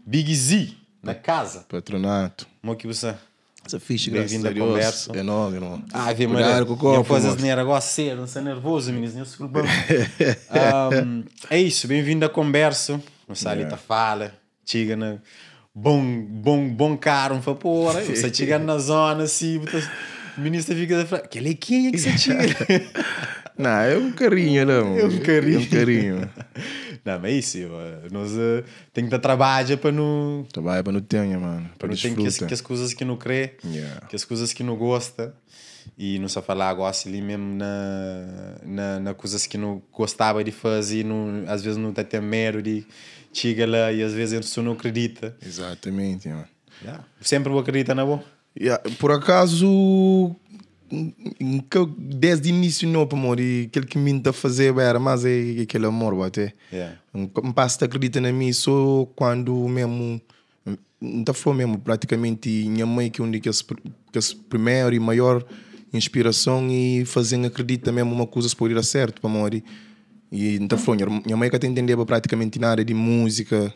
Big Z na casa. Patronato. Mo ki bu sa? Sa fixe, graças Bem-vindo a à Deus. conversa. É nóis, irmão. Ave Cuidado Maria. com o copo, Eu faço moço. asneira agora cedo, não sou nervoso, meninos, não desculpa. É isso, bem-vindo à conversa. O Salita fala, chega na bom, bom, bom carro, fala, porra, você chega na zona assim, o ministro fica a falar, aquele é quem é que você chega? Não, é um carinho, não. É um carinho. É um carinho. Não, mas é isso, nós tem que dar trabalho para não. Trabalho para não ter, mano. Para Não tem que, as, desfruta. que as coisas que não crê, Yeah. que as coisas que não gosta. E não só falar agora ali mesmo na coisas que não gostava de fazer, não, às vezes não tá tem medo de chega lá e às vezes a pessoa não acredita. Exatamente, mano. Yeah. Sempre vou acreditar na boa. Yeah, por acaso, desde o início não, amor, e aquele que me tá fazer era mais é aquele amor, até. Yeah. Um passo acredita na mim só quando mesmo, não tá falando mesmo, praticamente minha mãe que é um que esse primeiro e maior inspiração e fazendo acredita mesmo uma coisa se pode dar certo, amor. E não tá falando, minha mãe que até entendeu praticamente nada de música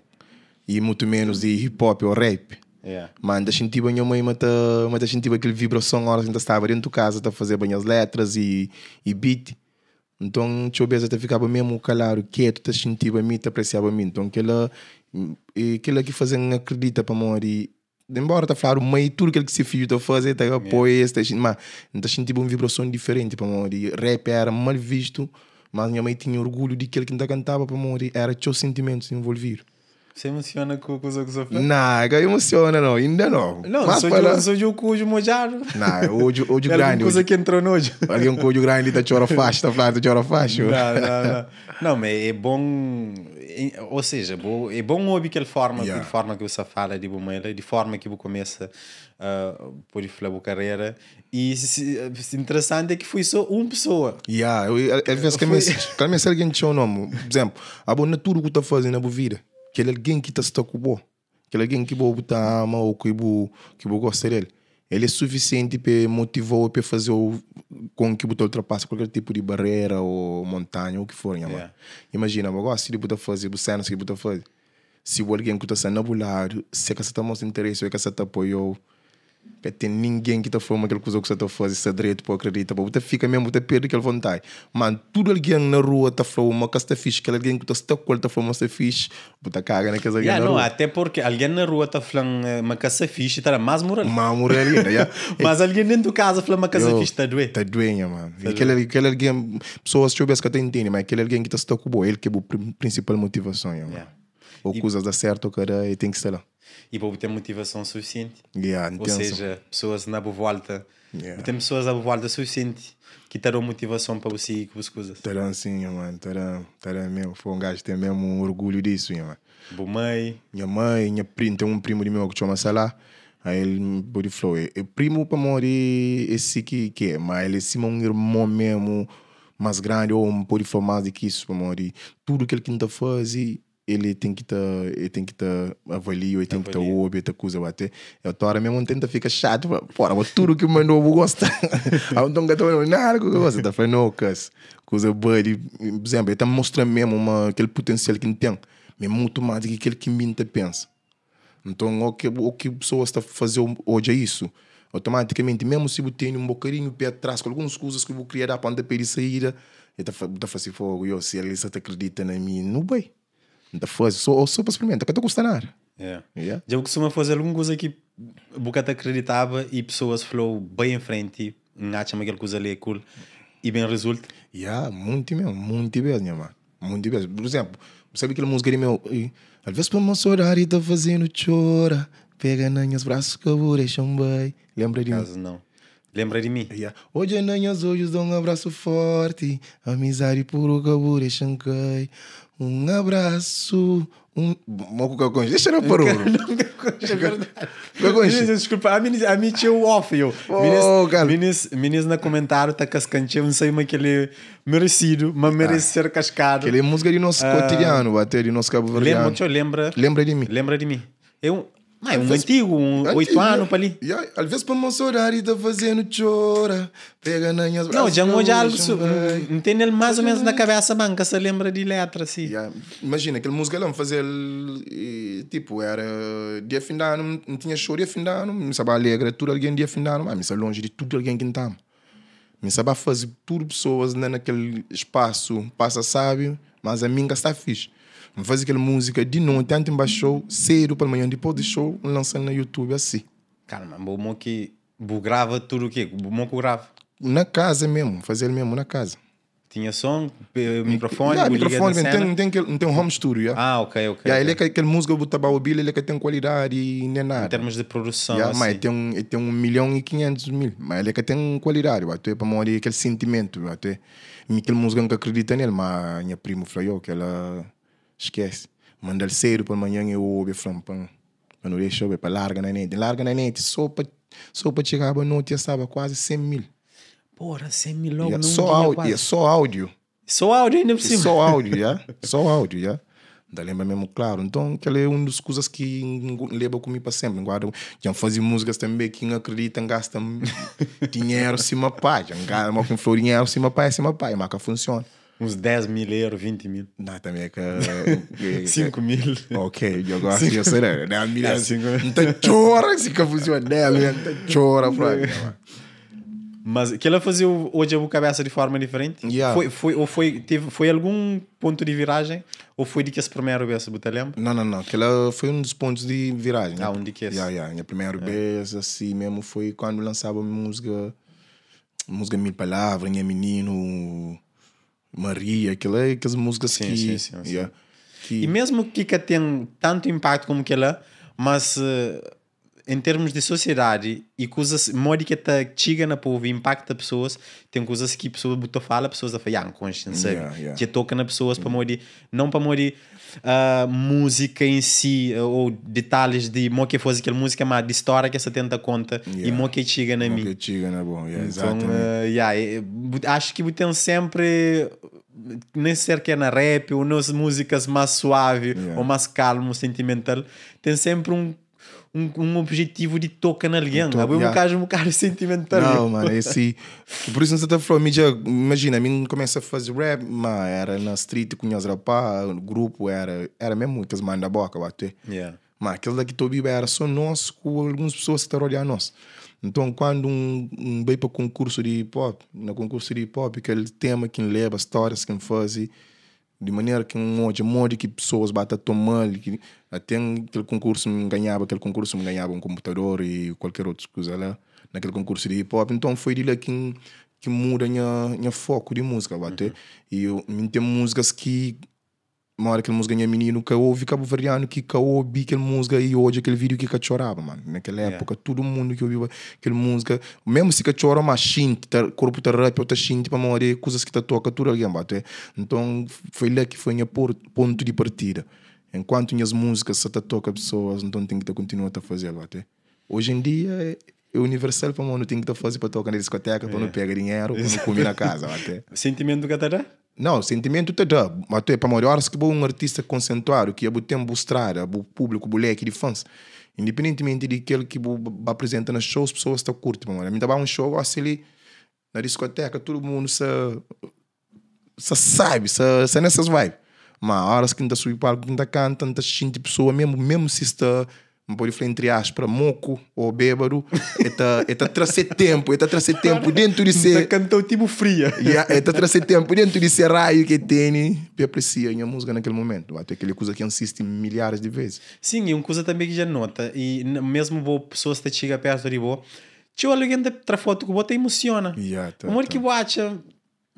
e muito menos de hip hop ou rap. Yeah. Mas sentia a minha mãe, mas sentia aquela vibração, hora que estava dentro de casa, tá fazer bem as letras e beat. Então, deixa eu ver, até ficava mesmo calado, quieto, tá sentia a mim, tá apreciava a mim. Então, aquela que fazendo acredita para morrer. Embora tá falando, mãe, tudo aquilo que esse filho tá fazendo, tá apoia, tá sentindo, mas tá sentindo uma vibração diferente para morrer. Rap era mal visto, mas minha mãe tinha orgulho de aquilo que ainda cantava para morrer, era seus sentimentos envolvidos. Você emociona com a coisa que você fala? Não, não emociona não, ainda não. Não, mas sou, para... de, sou de um cujo mojado. Não, hoje, hoje É grande. coisa Hoje, que entrou no olho. alguém com olho grande tá chora fácil, tá falando, tá chora fácil. Não. Não, mas é bom, ou seja, é bom ouvir aquela forma, Yeah. de forma que você fala de boa de forma que você começa por falar a carreira. E se interessante é que foi só uma pessoa. Yeah, eu, às vezes, que me alguém tinha um nome, por exemplo, a boa natura que tá fazendo na vida, aquele alguém que tá se com bom, aquele alguém que bo tá ama ou que bo que bo gosta dele. Ele é suficiente para motivar para fazer o, com que você ultrapasse qualquer tipo de barreira ou montanha ou o que for. Yeah. Imagina, eu gosto de você fazer, você não sabe que fazer. Se alguém que está sendo lado, se você está mostrando interesse, ou que você está apoiou, que tem ninguém que está falando aquela coisa que você está fazendo, se é direito para acreditar, você fica mesmo, você perde aquela vontade. Mas tudo alguém na rua está falando, uma que está fixe, aquele alguém que está com está falando, está fixe, você caga naquele alguém Yeah, na não, rua. até porque alguém na rua está falando uma caça fixe, está mais moral. Uma moral ainda, yeah. Mas alguém dentro de casa falando uma caça Yo, fixe, está doendo. Tá doendo, mano. E aquele alguém, pessoas que eu que até entendem, mas aquele alguém que está com boa, ele que é a principal motivação, yeah, mano. Yeah. Ou coisas dá certo, cara, ele tem que ser lá. E para ter motivação suficiente. Yeah, Ou seja, pessoas na boa volta. Yeah. Tem pessoas à boa volta suficiente que terão motivação para você e com as coisas. Terão sim, mano. Terão mesmo. Foi um gajo que tem mesmo um orgulho disso, mano. Boa mãe. Minha mãe, minha prima, tem um primo de meu que chama Salah. Aí ele pode falar, é primo para morrer esse que é, mas ele é sim um irmão mesmo mais grande ou um pode falar mais do que isso para morrer. Tudo que ele tenta fazer, ele tem que tá, ele tem que tá avalio, ele tem que tá ouvir, tá coisa bater. Eu tô hora mesmo tenta fica chato, porra, mas tudo que mandou eu gosto. Aí então que tô nada que eu gosto, tá falando não, coisa boa, ele, por exemplo, ele tá mostrando mesmo uma, aquele potencial que ele tem, mas muito mais do que aquele que minta pensa. Então, o que a pessoa está fazendo hoje é isso. Automaticamente, mesmo se você tem um bocadinho pé atrás, com algumas coisas que eu vou criar para andar para sair, ele tá fazendo fogo, eu, se ele só acredita em mim, não vai. Não tá fazendo, só para experimentar, que não custa nada. Yeah. Yeah. Já costuma fazer alguma coisa que você acreditava e pessoas falou bem em frente, não acham aquela coisa ali é cool e bem resulta. Yeah, muito mesmo, muito bem, minha mano. Muito bem. Por exemplo, sabe aquela música de meu? Às vezes para mostrar e tá fazendo chora, pega nos meus braços que eu vou deixar um bem. Lembra de mim? Caso não. Lembra de mim? Yeah. Hoje nos meus olhos dou um abraço forte, amizade puro que eu vou deixar um bem. Um abraço, um... Deixa eu parar. É verdade. Desculpa, a mim tinha o off, eu. Meninas na comentário tá cascante, eu não sei mas que ele merecido, mas merece ser cascado. Aquele é música de nosso cotidiano, até de nosso cabo verdeano. Lembra, lembra. Lembra de mim. Lembra de mim. Eu... Mas é um antigo, um 8 anos para ali. Yeah, alvez pa mo saudade tá fazendo chora. Pega na minhas Não, já hoje algo. Não tem ele mais ou menos na cabeça, banca, se lembra de letra assim. Yeah. Imagina, aquela música lá, fazer tipo, era dia fim de ano, não tinha show dia fim de ano, me sabia alegre, tudo alguém dia fim de ano, mas me sabe longe de tudo alguém que não Me sabe fazer tudo pessoas naquele espaço, passa sábio, mas a minha está fixe. Me fazer aquela música de noite, antes de show, cedo para manhã, depois do show, lançando no YouTube assim. Cara, mas bom que grava tudo o quê? Bom que grava? Na casa mesmo, fazer mesmo na casa. Tinha som, microfone, yeah, microfone, tem um home studio. Yeah. Ah, ok, ok. Yeah, ele é que aquela música botava o Billy, ele é que tem qualidade e nem nada. Em termos de produção, yeah, assim. Mas ele tem 1.500.000, mas ele é que tem qualidade, até para morrer aquele sentimento, até aquela música nunca acredita nele, mas minha prima falou que ela esquece. Manda ele cedo para amanhã eu ouvi falando, para não deixar para larga na net, só para chegar à noite já estava quase 100 mil. Porra, 100 mil logo, yeah, num só dia áudio, quase. Yeah, só áudio. Só áudio ainda por cima. Só áudio, yeah. Só áudio, yeah. Ainda lembra mesmo, claro. Então, aquela é uma das coisas que leva comigo para sempre. Guardo, já fazia músicas também que não acreditam, gastam dinheiro cima pai. Já gastam dinheiro cima pai, cima pai, mas que funciona. Uns 10 mil euros, 20 mil. Não, também é que... 5 mil. Ok, eu gosto de ser. 10 mil. Não chora se que funciona. 10 mil, não chora. Mas que ela fazia hoje a cabeça de forma diferente? Yeah. Foi algum ponto de viragem? Ou foi de que esse primeiro vez, você lembra? Não. Aquela foi um dos pontos de viragem. Ah, um de que esse? Yeah. Minha primeira vez, assim mesmo, foi quando lançava música Mil Palavras, Minha Menino, Maria, aquelas músicas sim, que... Sim. Yeah, que... E mesmo que tem tanto impacto como que ela, mas... em termos de sociedade e coisas, modo que tá chega na povo e impacta pessoas, tem coisas que pessoas botam fala, pessoas a falar, consciente, sabe? Yeah. Que toca na pessoas para modo, não para modo música em si ou detalhes de mo que fosse aquela música, mas de história que você tenta conta e mo que chega na mim. Mo que chega na bom, yeah, então, exatamente. Acho que tem sempre nem ser que é na rap ou nas músicas mais suave ou mais calmo, sentimental, tem sempre um objetivo de tocar na alguém. É um bocado sentimental. Não, mano, esse... Por isso não você tá falando, imagina, a mim começa a fazer rap, mas era na street com os rapazes, o grupo era mesmo que eles mandam a boca, bater. Yeah. Mas aquele daqui Tobiba era só nós com algumas pessoas que estavam olhando nós. Então, quando um veio para concurso de hip hop, no concurso de hip hop, aquele tema que leva, histórias que faz, de maneira que um monte, modo que pessoas batem tomando, que até aquele concurso me ganhava, um computador e qualquer outra coisa lá, naquele concurso de hip hop. Então foi de lá que muda minha foco de música, bate. Uhum. E eu tem músicas que uma hora aquela música minha menino que ouve cabo-verdiano que ouve aquela música e hoje aquele vídeo que chorava, mano. Naquela época, todo mundo que ouvia aquela música, mesmo se que chora, mas xinte, corpo tá rap, tá xinte para morrer, coisas que tá toca, tudo alguém bate. Então foi lá que foi minha ponto de partida. Enquanto minhas músicas só tá toca pessoas, então tem que continuar a fazer, bate. Hoje em dia é universal para mano, tem que fazer para tocar na discoteca, para não pegar dinheiro, para não comer na casa, bate. Sentimento que tá? Não, sentimento te dá, mas tu é para morrer. Horas que um artista conceituado, que é o tempo mostrar, o público, o leque de fãs, independentemente de aquele que apresenta nas shows, pessoas estão curtindo. A mim estava um show, assim, ali na discoteca, todo mundo se sabe, se nessas vibes. Mas horas que não está subindo palco, que não está cantando, não está sentindo pessoa, mesmo se está, não pode falar entre aspas, moco ou bêbado, está trazer tempo, está trazer tempo dentro de ser. Tá cantou tipo fria. Está yeah, trazer tempo dentro de ser raio que tem, e aprecia a minha música naquele momento. Até aquela coisa que insiste milhares de vezes. Sim, e uma coisa também que já nota, e mesmo boa pessoa se chega perto de boa, te olha alguém tra foto que bota emociona. Yeah, tá, amor que acha,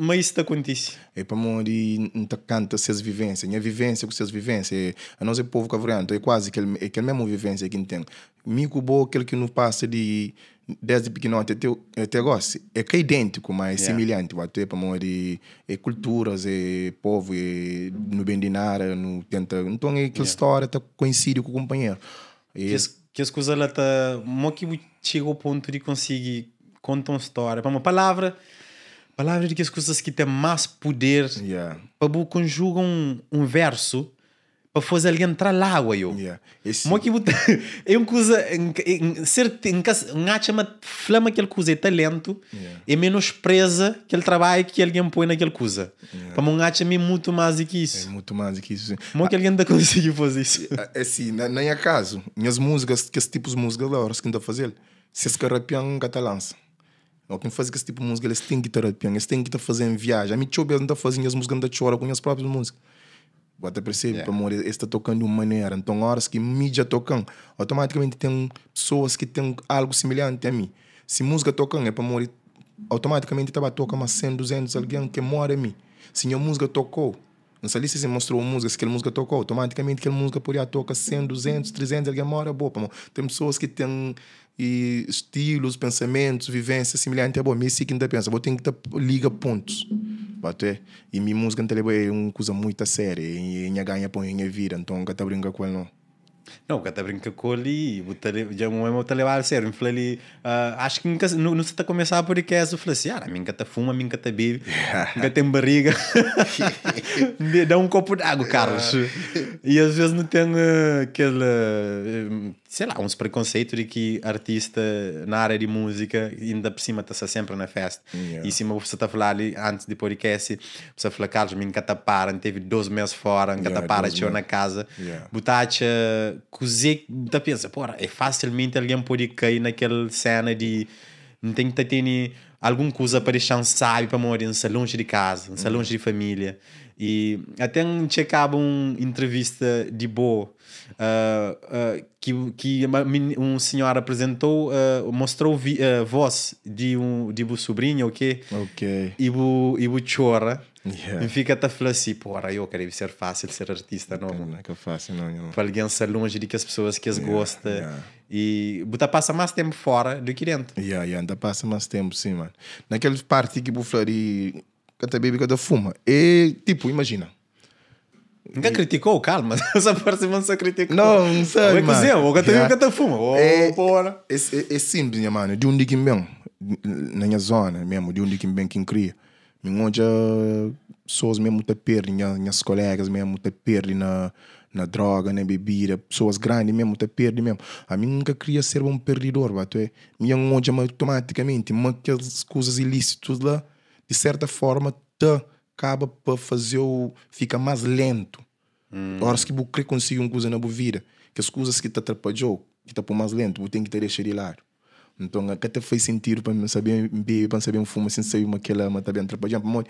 mas isso acontece. É para morrer, não canta suas vivências. Minha vivência com suas vivências. A nós é povo cavriano, então é quase aquele mesmo vivência que tem. Mico bom, aquele que não passa de desde pequenote até agora. É que é idêntico, mas é semelhante. É para morrer, é culturas, é povo, é no bem de nada, no tenta. Então é aquela história tá coincide com o companheiro. É... Que as coisas lá tá. Mo que chega ao ponto de conseguir contar uma história. Para uma palavra. Palavra de que as coisas que têm mais poder para conjugam um verso para Pa faze algen tra lágua yo. Yeah. Esse... Mo ki bu ta é un kuza serte N ka N atxa ma fla ma kel kuza é talentu Yeah. é menospreza kel trabadju ki algen poi na kel kuza. Yeah. Pamo N atxa ma é mutu más di ki É isu. mutu más di ki isu, sim. Mo ki algen ta konsigi faze isu? É si, na, na nha kazu, nhas múzikas, kes tipus múzikas la, óras ki N ta faze-l, si es ka rapia-m, N ka ta lansa. Ó ki N faze kes tipu múzika la, es ten ki ta rapia-m, es ten ki ta faze-m viaja. Ami txeu bês N ta faze nhas múzika, N ta txora ku nhas próprius múzika. Bu ta persebe Yeah. pamodi es ta toka-m di un manera. Nton, óras ki mi dja toka-m, automátikamenti ten pesoas ki ten algu similhanti a mi. Si múzika toka-m é pamodi automátikamenti ta ba toka más 100, 200 algen ki é móda mi. Si nha múzika toka-u, N sta li si N mostra-u un múzika, si kel múzika toka-u, automátikamenti kel múzika pode toka 100, 200, 300 algen móda bo. Pamodi ten pesoas ki ten i stilus, pensamentus, vivensias similhanti a bo. Mi é si ki N ta pensa, bo ten ki ta liga pontus. Batu é. I mi múzika N ta leba é un kuza muitu a sériu, é nha ganha pon, é nha vida, nton N ka ta brinka ku el nau. Nau, bu ka ta brinka ku el i bu ta dja un bu ta lebadu a sériu. N fla li, axu ki N ka, nu sa ta kumesa podcast, bu fla si, ah, mi N ka ta fuma, mi N ka ta bebe, N ka ten bariga. Da un kopu di agu, Carlos. I asves nu ten kel. Sei lá, uns preconceito di ki artista na área di música inda por cima ta sta sempre na festa. Yeah. E sima bu sta ta fla ali antes di podcast, bu sta fla Carlos, mi nka ta para, N teve 2 mês fora, nka ta Yeah, para 2 txeu mês. na casa. Yeah. Bu ta atxa kuze, bu ta pensa, porra, é facilmente alguém pode kai naquel cena di N ten ki ta tene algun kuza pa dexa-m sabi pamodi N sta lonji di kaza, N sta lonji di família. I até N txekaba un entrevista di bo ki, ki un senhora aprezentou, mostrou vi, voz di, un, di bu sobrinha ou ke, Ok. i bu, i bu txora. Yeah. N fika ta fla si, porra, yo, ka debe ser fácil ser artista, não. Não é que é fácil, não, não. Pa alguém estar longe de que as pessoas que as Yeah, gosta yeah. e bu ta passa mais tempo fora do que dentro. Yeah, yeah, ainda passa mais tempo, sim, mano. Naquela parte que bu fla de que bebe, que fuma. É tipo, imagina. Nunca criticou, calma. Essa parte não só criticou. Não, não sei, Ou é mano. cozinha, ou que Yeah. também fuma. Oh, É, porra. é, é, é simples, minha mano. De onde que vem, na minha zona mesmo, de onde que vem quem cria. Me onde pessoas mesmo te perdem, minha, minhas colegas mesmo te perdem na, na droga, na bebida, pessoas grandes mesmo te perdem mesmo. A mim nunca queria ser um perdedor, bato é. Minha onde automaticamente, mas aquelas coisas ilícitas lá, de certa forma, te acaba para fazer o fica mais lento. Horas que você quer conseguir uma coisa na boa vida, que as coisas que te atrapalhou, que te põe mais lento, você tem que te deixar de lado. Então, até faz sentido para mim saber beber, para saber fumar, sem saber uma aquela, mas tá bem atrapalhando. Para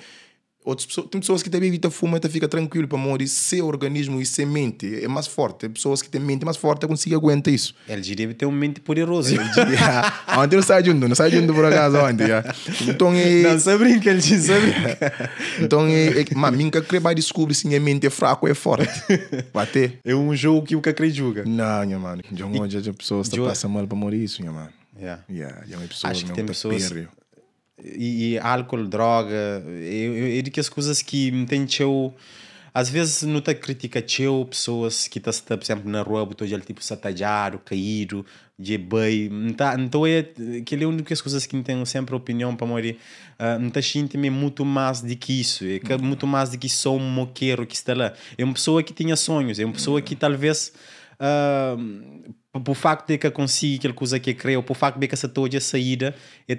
outras pessoas, tem pessoas que também evita fumar e fica tranquilo para morrer. Seu organismo e seu mente é mais forte. Tem pessoas que têm mente mais forte conseguem aguentar isso. LG deve ter um mente poderoso. Yeah. Ontem não sai junto, não sai junto por acaso ontem. Yeah. Então é. Não, só brinca, LG, só brinca. Então é. é mas nunca querer vai descobrir se minha mente é fraca ou é forte. Bater. É um jogo que o Cacre joga. Não, minha mano. Já hoje as pessoas Jo- passam mal para morrer isso, minha mano. Yeah. Yeah, já é pessoas Acho que mesmo tem tá pessoas- perde. E, e álcool, droga, é, é, é de que as coisas que me tem teu. Às vezes não te critica teu pessoas que tá, tá, por exemplo, na rua, botou já tipo satajado, caído, de bem. Então é que é uma das coisas que me tenho sempre opinião para morrer. Uh, não tá sentindo muito mais do que isso, é que muito mais do que só um moqueiro que está lá. É uma pessoa que tinha sonhos, é uma pessoa que talvez por facto de que consiga aquela coisa que crê, ou por facto de que essa toda a saída, e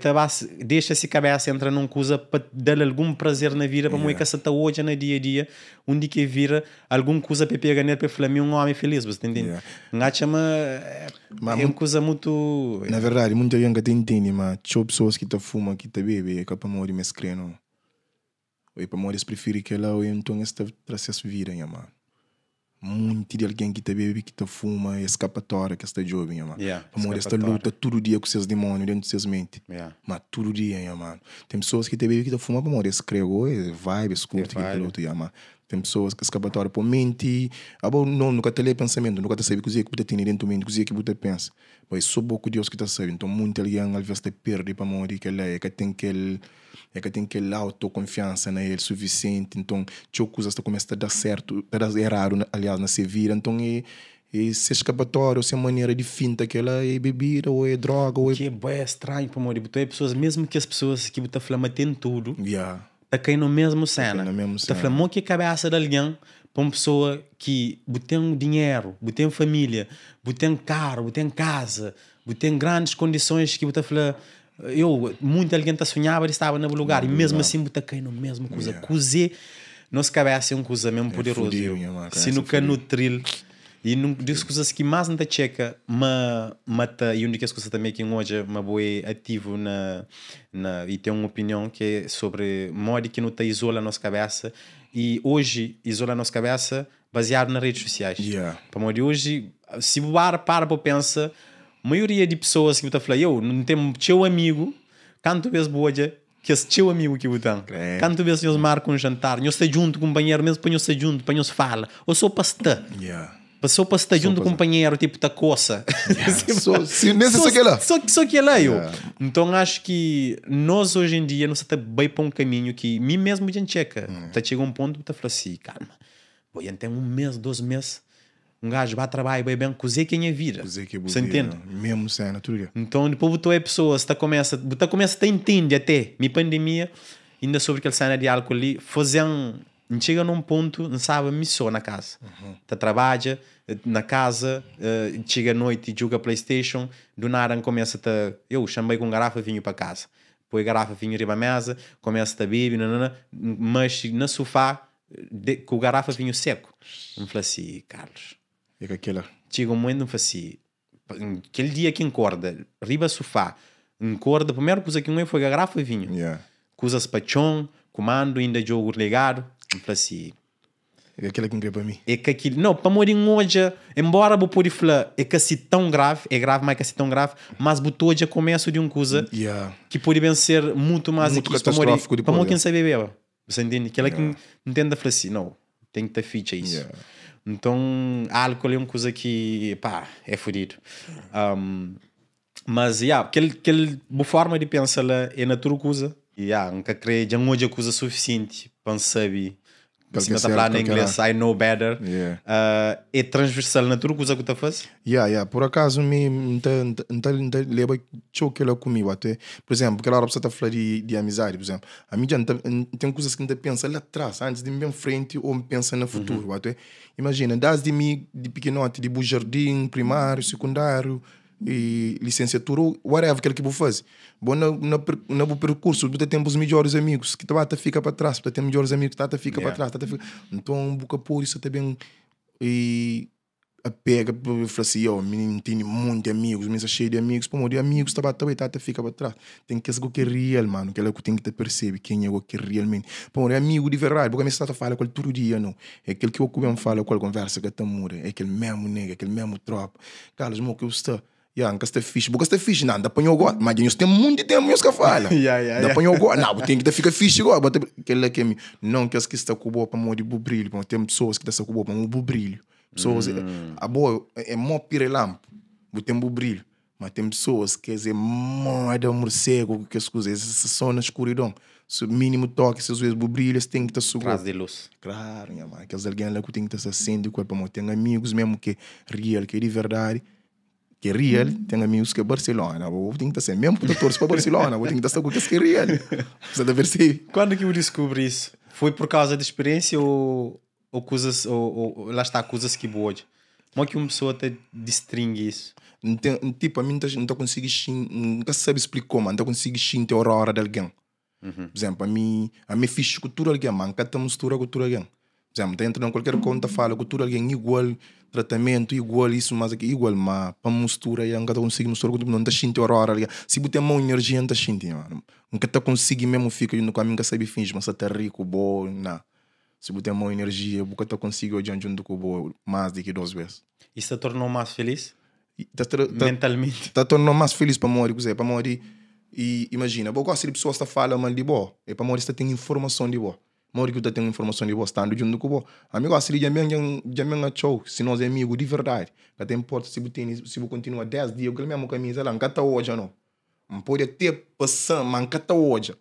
deixa essa cabeça entrar numa coisa para dar algum prazer na vida, para yeah. que essa tá hoje no dia a dia, onde que vira alguma coisa para pegar nele para falar, um homem feliz, você entende? Yeah. Não chama é, Mas é uma coisa muito Na verdade, muita gente que te entende, mas tinha pessoas que te fumam, que te bebem, é que para morrer me escreve, não. Ou para morrer, eles preferem que ela, ou então esta traz essa vida, minha mano. Muito de alguém que te bebe, que te fuma, é escapatória que está jovem, minha mano. Yeah, Para morrer, esta escapatória. luta todo dia com seus demônios dentro de seus mentes. Yeah. Mas todo dia, minha mano. Tem pessoas que te bebem, que te fumam, para morrer, escreve, é vibe, escuta, É que vibe. outro, yeah, mano. Tem pessoas que escapatória por mente, ah, bom, não, nunca te lê pensamento, nunca te sabe o que você tem dentro da mente, o que você pensa. Mas só pouco Deus que te sabe. Então, muito alguém às vezes te perde para morrer, que ele é que tem aquele, é que tem aquele autoconfiança na ele suficiente. Então, tinha coisas que começa a dar certo, a dar errado, aliás, na sua vida. Então, é, é se escapatória, ou se é maneira de finta que ela é bebida, ou é droga, ou é. Que é bué estranho para morrer. Botou é pessoas, mesmo que as pessoas que botam flama tem tudo, Yeah. tá caindo no mesmo cena. caindo na mesma Tá cena. falando que a cabeça de alguém Pa un pessoa ki bu ten dinheru, bu ten família, bu ten karu, bu ten kaza, bu ten grandis kondisons ki bu ta fla, eu, munti algen ta sunhaba di staba na bu lugar, i mesmu asin bu ta kai na mesmu kuza. Kuzê? Nos kabesa é un kuza mesmu poderozu, si nu ka nutri-l. I un di kes kuzas ki más N ta txeka ma ma ta i un di kes kuza tanbê ki N odja ma bo é ativu na na i ten un opinion ki é sobri modi ki nu ta izola nos kabesa i oji izola nos kabesa baziadu na redes sosiais. Pamodi oji si bu para para pa bu pensa maioria di pesoas ki bu ta fla eu N ten txeu amigu kantu bes bu odja Kes txeu amigu ki bu ten. Kantu bês nhos marka un jantar, nhos sta djuntu kunpanheru mésmu pa nhos sta djuntu, pa nhos fala, ô sô pa sta? Pa sô pa sta djuntu kunpanheru, tipu ta kosa. Sô kel-la yo. Nton, axu ki nos oji en dia nu sta ta bai pa un kaminhu ki mi mésmu dja N txeka. Ta txega un pontu bu ta fla si, kalma, bo dja N ten un mês, dôs mês Un gajo ba trabalho bai ben kuzê ki é nha vida. Kuzê ki é bu Você vida? entende? Mesmo cena, tudo dia. Então depois bu ta oia pessoas ta começa, bu ta começa ta entende até mi pandemia inda sobre kel cena di álcool li fazen N txiga num ponto N staba mi só na casa ta trabadja na casa txiga noite djuga playstation do nada N começa ta eu xa N bai ku um garrafa vinho pa casa poi garrafa vinho riba mesa começa ta bebe nanana N maxi na sufá De, ku garafa vinhu seku. N fla si, Carlos. É ka kela. Txiga un momentu N fla si, kel dia ki N korda riba sufá, N korda, primeru kuza ki N oi foi garafa vinhu. Yeah. Kuzas pa txon, kumandu, inda djogu ligadu. N fla si. É ka kela ki N kre pa mi. É ka kil, nau, pamodi N odja, enbora bu pode fla é ka si tãu gravi, é gravi, ma é ka si tãu gravi, mas bu ta odja komesu di un kuza Yeah. ki pode ben ser mutu más di Mutu ki isu, pamodi, katastrófiku dipôs, pamodi ki yeah. N sa bebeba. Você entende? Kela ki N tenta fla si, não, tem ki ta fitxa isso. Yeah. Então, álcool é um kuza ki, pá, é fudido. Um, mas, yeah, kel, kel bu forma di pensa la é na tudu kuza. Yeah, N ka kre, dja N odja kuza suficiente pa N sabe, Kal sima ki é ta certo, fla na kal ki é inglês, errado. I know better. Yeah. Uh, é transversal na tudu kuza ku ta faze? Ya, ya, por akazu mi N ta, N ta, N ta, N ta leba txeu kela ku mi, até, por exemplo, kel ora bu sa ta fla di, di amizadi, por exemplo, ami dja N ta, N ten kuzas ki N ta pensa la tras, antis di N ben frenti ô N pensa na futuru, até, imajina, dasdi mi di pikinoti, di bu jardin, primáriu, sekundáriu i lisensiatura ô whatever kel ki bu faze, bo na, na, na bu perkursu bu ta ten bus midjoris amigus ki ta ba ta fika pa tras, bu ta ten midjoris amigus ki ta ba ta fika pa tras, ta ta fika, nton bu ka pode sa ta ben i. Apega pa fla si, yo, mi N tene monti amigus, mi sta xeiu di amigus, pamodi amigus ta ba ta bai, ta ta fika pa tras. Ten kes go ki é real, manu, kela ku ten ki ta persebe kenha go ki é realmenti. Pamodi amigu di verdadi, bu ka meste sta ta fala ku el tudu dia, nau. É kel ki bo ku ben fala ku el, konversa ka ta muda, é kel mesmu nega, é kel mesmu tropa. Carlos, mo ki bu sta? Ya, N ka sta fixi. Bu ka sta fixi? Nan, N ta panha-u gósi. Ma dja nhos ten monti ténpu nhos ka fala. N ta panha-u gósi. Nan, bu ten ki ta fika fixi gósi. Bu ta. Kel-la ki é mi. Non kes ki sta ku bo pamodi bu brilhu, pamodi ten pesoas ki ta sta ku bo pamodi bu brilhu. Pessoas, abo é mó pirelampu, bu ten bu brilhu, ma ten pessoas ki es é moda mursegu ku kes kuza, es sta só na eskuridon. Su minimu toki, si es bu brilhu, es ten ki ta sugou. Tras di lus. Klaru, nha mano, kes algen la ku ten ki ta sta senti ku el, pamodi ten amigus mesmu ki é real, ki é di verdadi, ki é real, ten amigus ki é Barcelona, bo ten ki ta ser mesmu ku ta torse pa Barcelona, bo ten ki ta sta ku kes ki é real. Sa ta persebe? Quando ki bu diskubri isso? Foi por causa di speriensia ou Ou kuzas, ou, ou, lá está, kuzas ki bu odja. Mo ki un pessoa ta distringi isso? N ten, tipo, ami N ta, N ta konsigi xin, N ka sabe splika ma N ta konsigi xinti aurora di algen. Por exemplo, ami, ami é fixi ku tudu algen, ma N ka ta mistura ku tudu algen. Por exemplo, N ta entra na kualker kau, N ta fala ku tudu algen igual, tratamentu igual, isu mas aki igual, ma pa mistura ya N ka ta konsigi mistura ku tudu, N ta xinti aurora di algen. Si bu ten mau enerjia N ta xinti, nha mano. N ka ta konsigi mesmu fika juntu ku ami, N ka sabe finji ma N sa ta ri ku bo, na. Si bu ten mau enerjia, bu ka ta konsigi odja-m djuntu ku bo más di ki dos bês. Isso ta torna-u más filís? Ta, ta, Mentalmenti? Ta torna-u más filís pamodi kuzê? Pamodi, i, imajina, bo gosta di pesoas ta fala mal di bo, é pamodi es ta ten informason di bo. Modi ki bu ta ten informason di bo? Standu djuntu ku bo. Ami gosi li dja ben, dja ben atxa-u, si nos é amigu di verdadi. Ka ta inporta si bu tene, si bu kontinua 10 dia ku kel mésmu kamiza la, N ka ta odja no. N pode até pasa, ma N ka ta odja.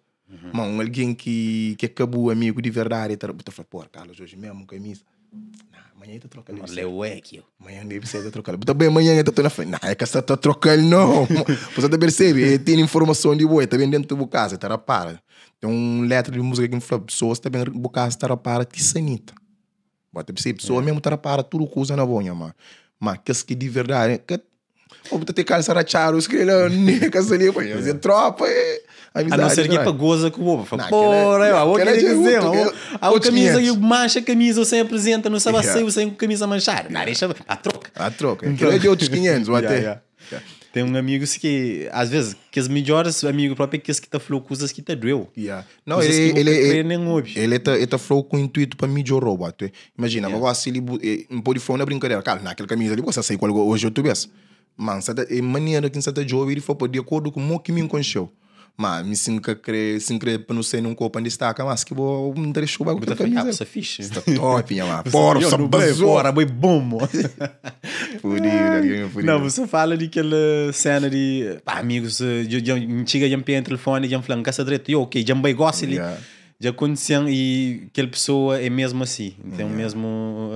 Ma un algen ki ki é ka bu amigu di verdadi, ta, bu ta fla, pô, Carlos, oji mesmu kamisa. Nah, manhã el ta troka-l. Mas leu é ki eu. Manhã debe ser el ta troka-l. Bu ta bai manhã el ta torna fla, nah, el ka sta ta troka-l não. Bu sa ta persebe, el tene informason di bo, el ta ben dentu bu kaza, el ta rapara. Ten un letra di múzika ki N fla, pesoas ta ben bu kaza ta rapara ti sanita. Bo ta percebe? Pessoa mesmo ta repara tudo coisa na bo, nha mano. Mas kes ki de verdade, ka, ou ta ter calça rachado, se querer nega ali, pô, yeah. tropa, é amizade. A não ser que para goza com o bobo. Fala, porra, eu vou querer dizer, a camisa que mancha a camisa, você apresenta, não sabe se você com camisa manchada. Não, deixa a troca. A troca. Aquilo é de outros 500, ou até. Tem um amigo que, às vezes, que os melhores amigos próprios é que que tá falou coisas que te doeu. Yeah. Não, ele, ele, ele, nem ouve. Ele tá, ele tá falou com o intuito para melhorar, bato. Imagina, yeah. Mas se ele não pode falar na brincadeira, cara, naquela camisa ali, você sai com algo hoje eu tu vês. Mas é maneira que você tá jovem, ele foi de acordo com o que me encontrou. Mas me se crer, se crer para não ser num copo onde destaca, mas que vou me deixar com aquela camisa. Você fixe. Está top, minha lá. Porra, você basou. Porra, boi bom. Não, você fala de aquela cena de pá, amigos, chega de um telefone, de um falando, caça direito, eu, ok, já me gosto ali. Já aconteceu e aquela pessoa é mesmo assim. Então, yeah. Mesmo,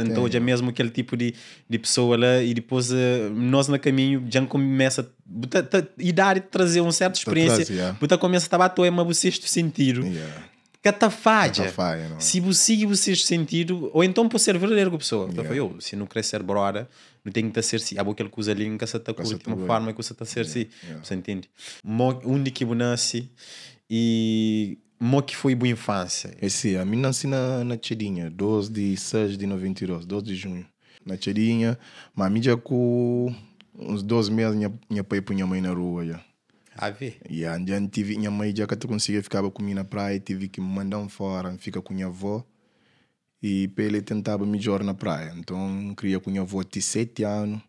então, já mesmo aquele tipo de pessoa lá e depois nós no caminho já começa a idade de trazer uma certa experiência. Yeah. Você começa a bater, mas você sexto sentido. Yeah. Catafalha. Se você siga o sexto sentido, ou então pode ser verdadeiro com a pessoa. Então, yeah. Eu, se não querer ser brother, não tem que ser assim. Há aquele coisa ali que você está curtindo uma forma que você está a ser assim. Você entende? Onde que você nasce e mo que foi boa infância? Esse, a mim nasci na Tchedinha, 12 de 6 de 92, 12 de junho. Na Tchedinha, mas a mim já com uns 12 meses, minha pai punha minha mãe na rua já. Ah, vê? E yeah, já tive, minha mãe já que eu conseguia ficar comigo na praia, tive que me mandar um fora, fica com minha avó. E ele tentava melhor na praia. Então, queria com minha avó até 7 anos.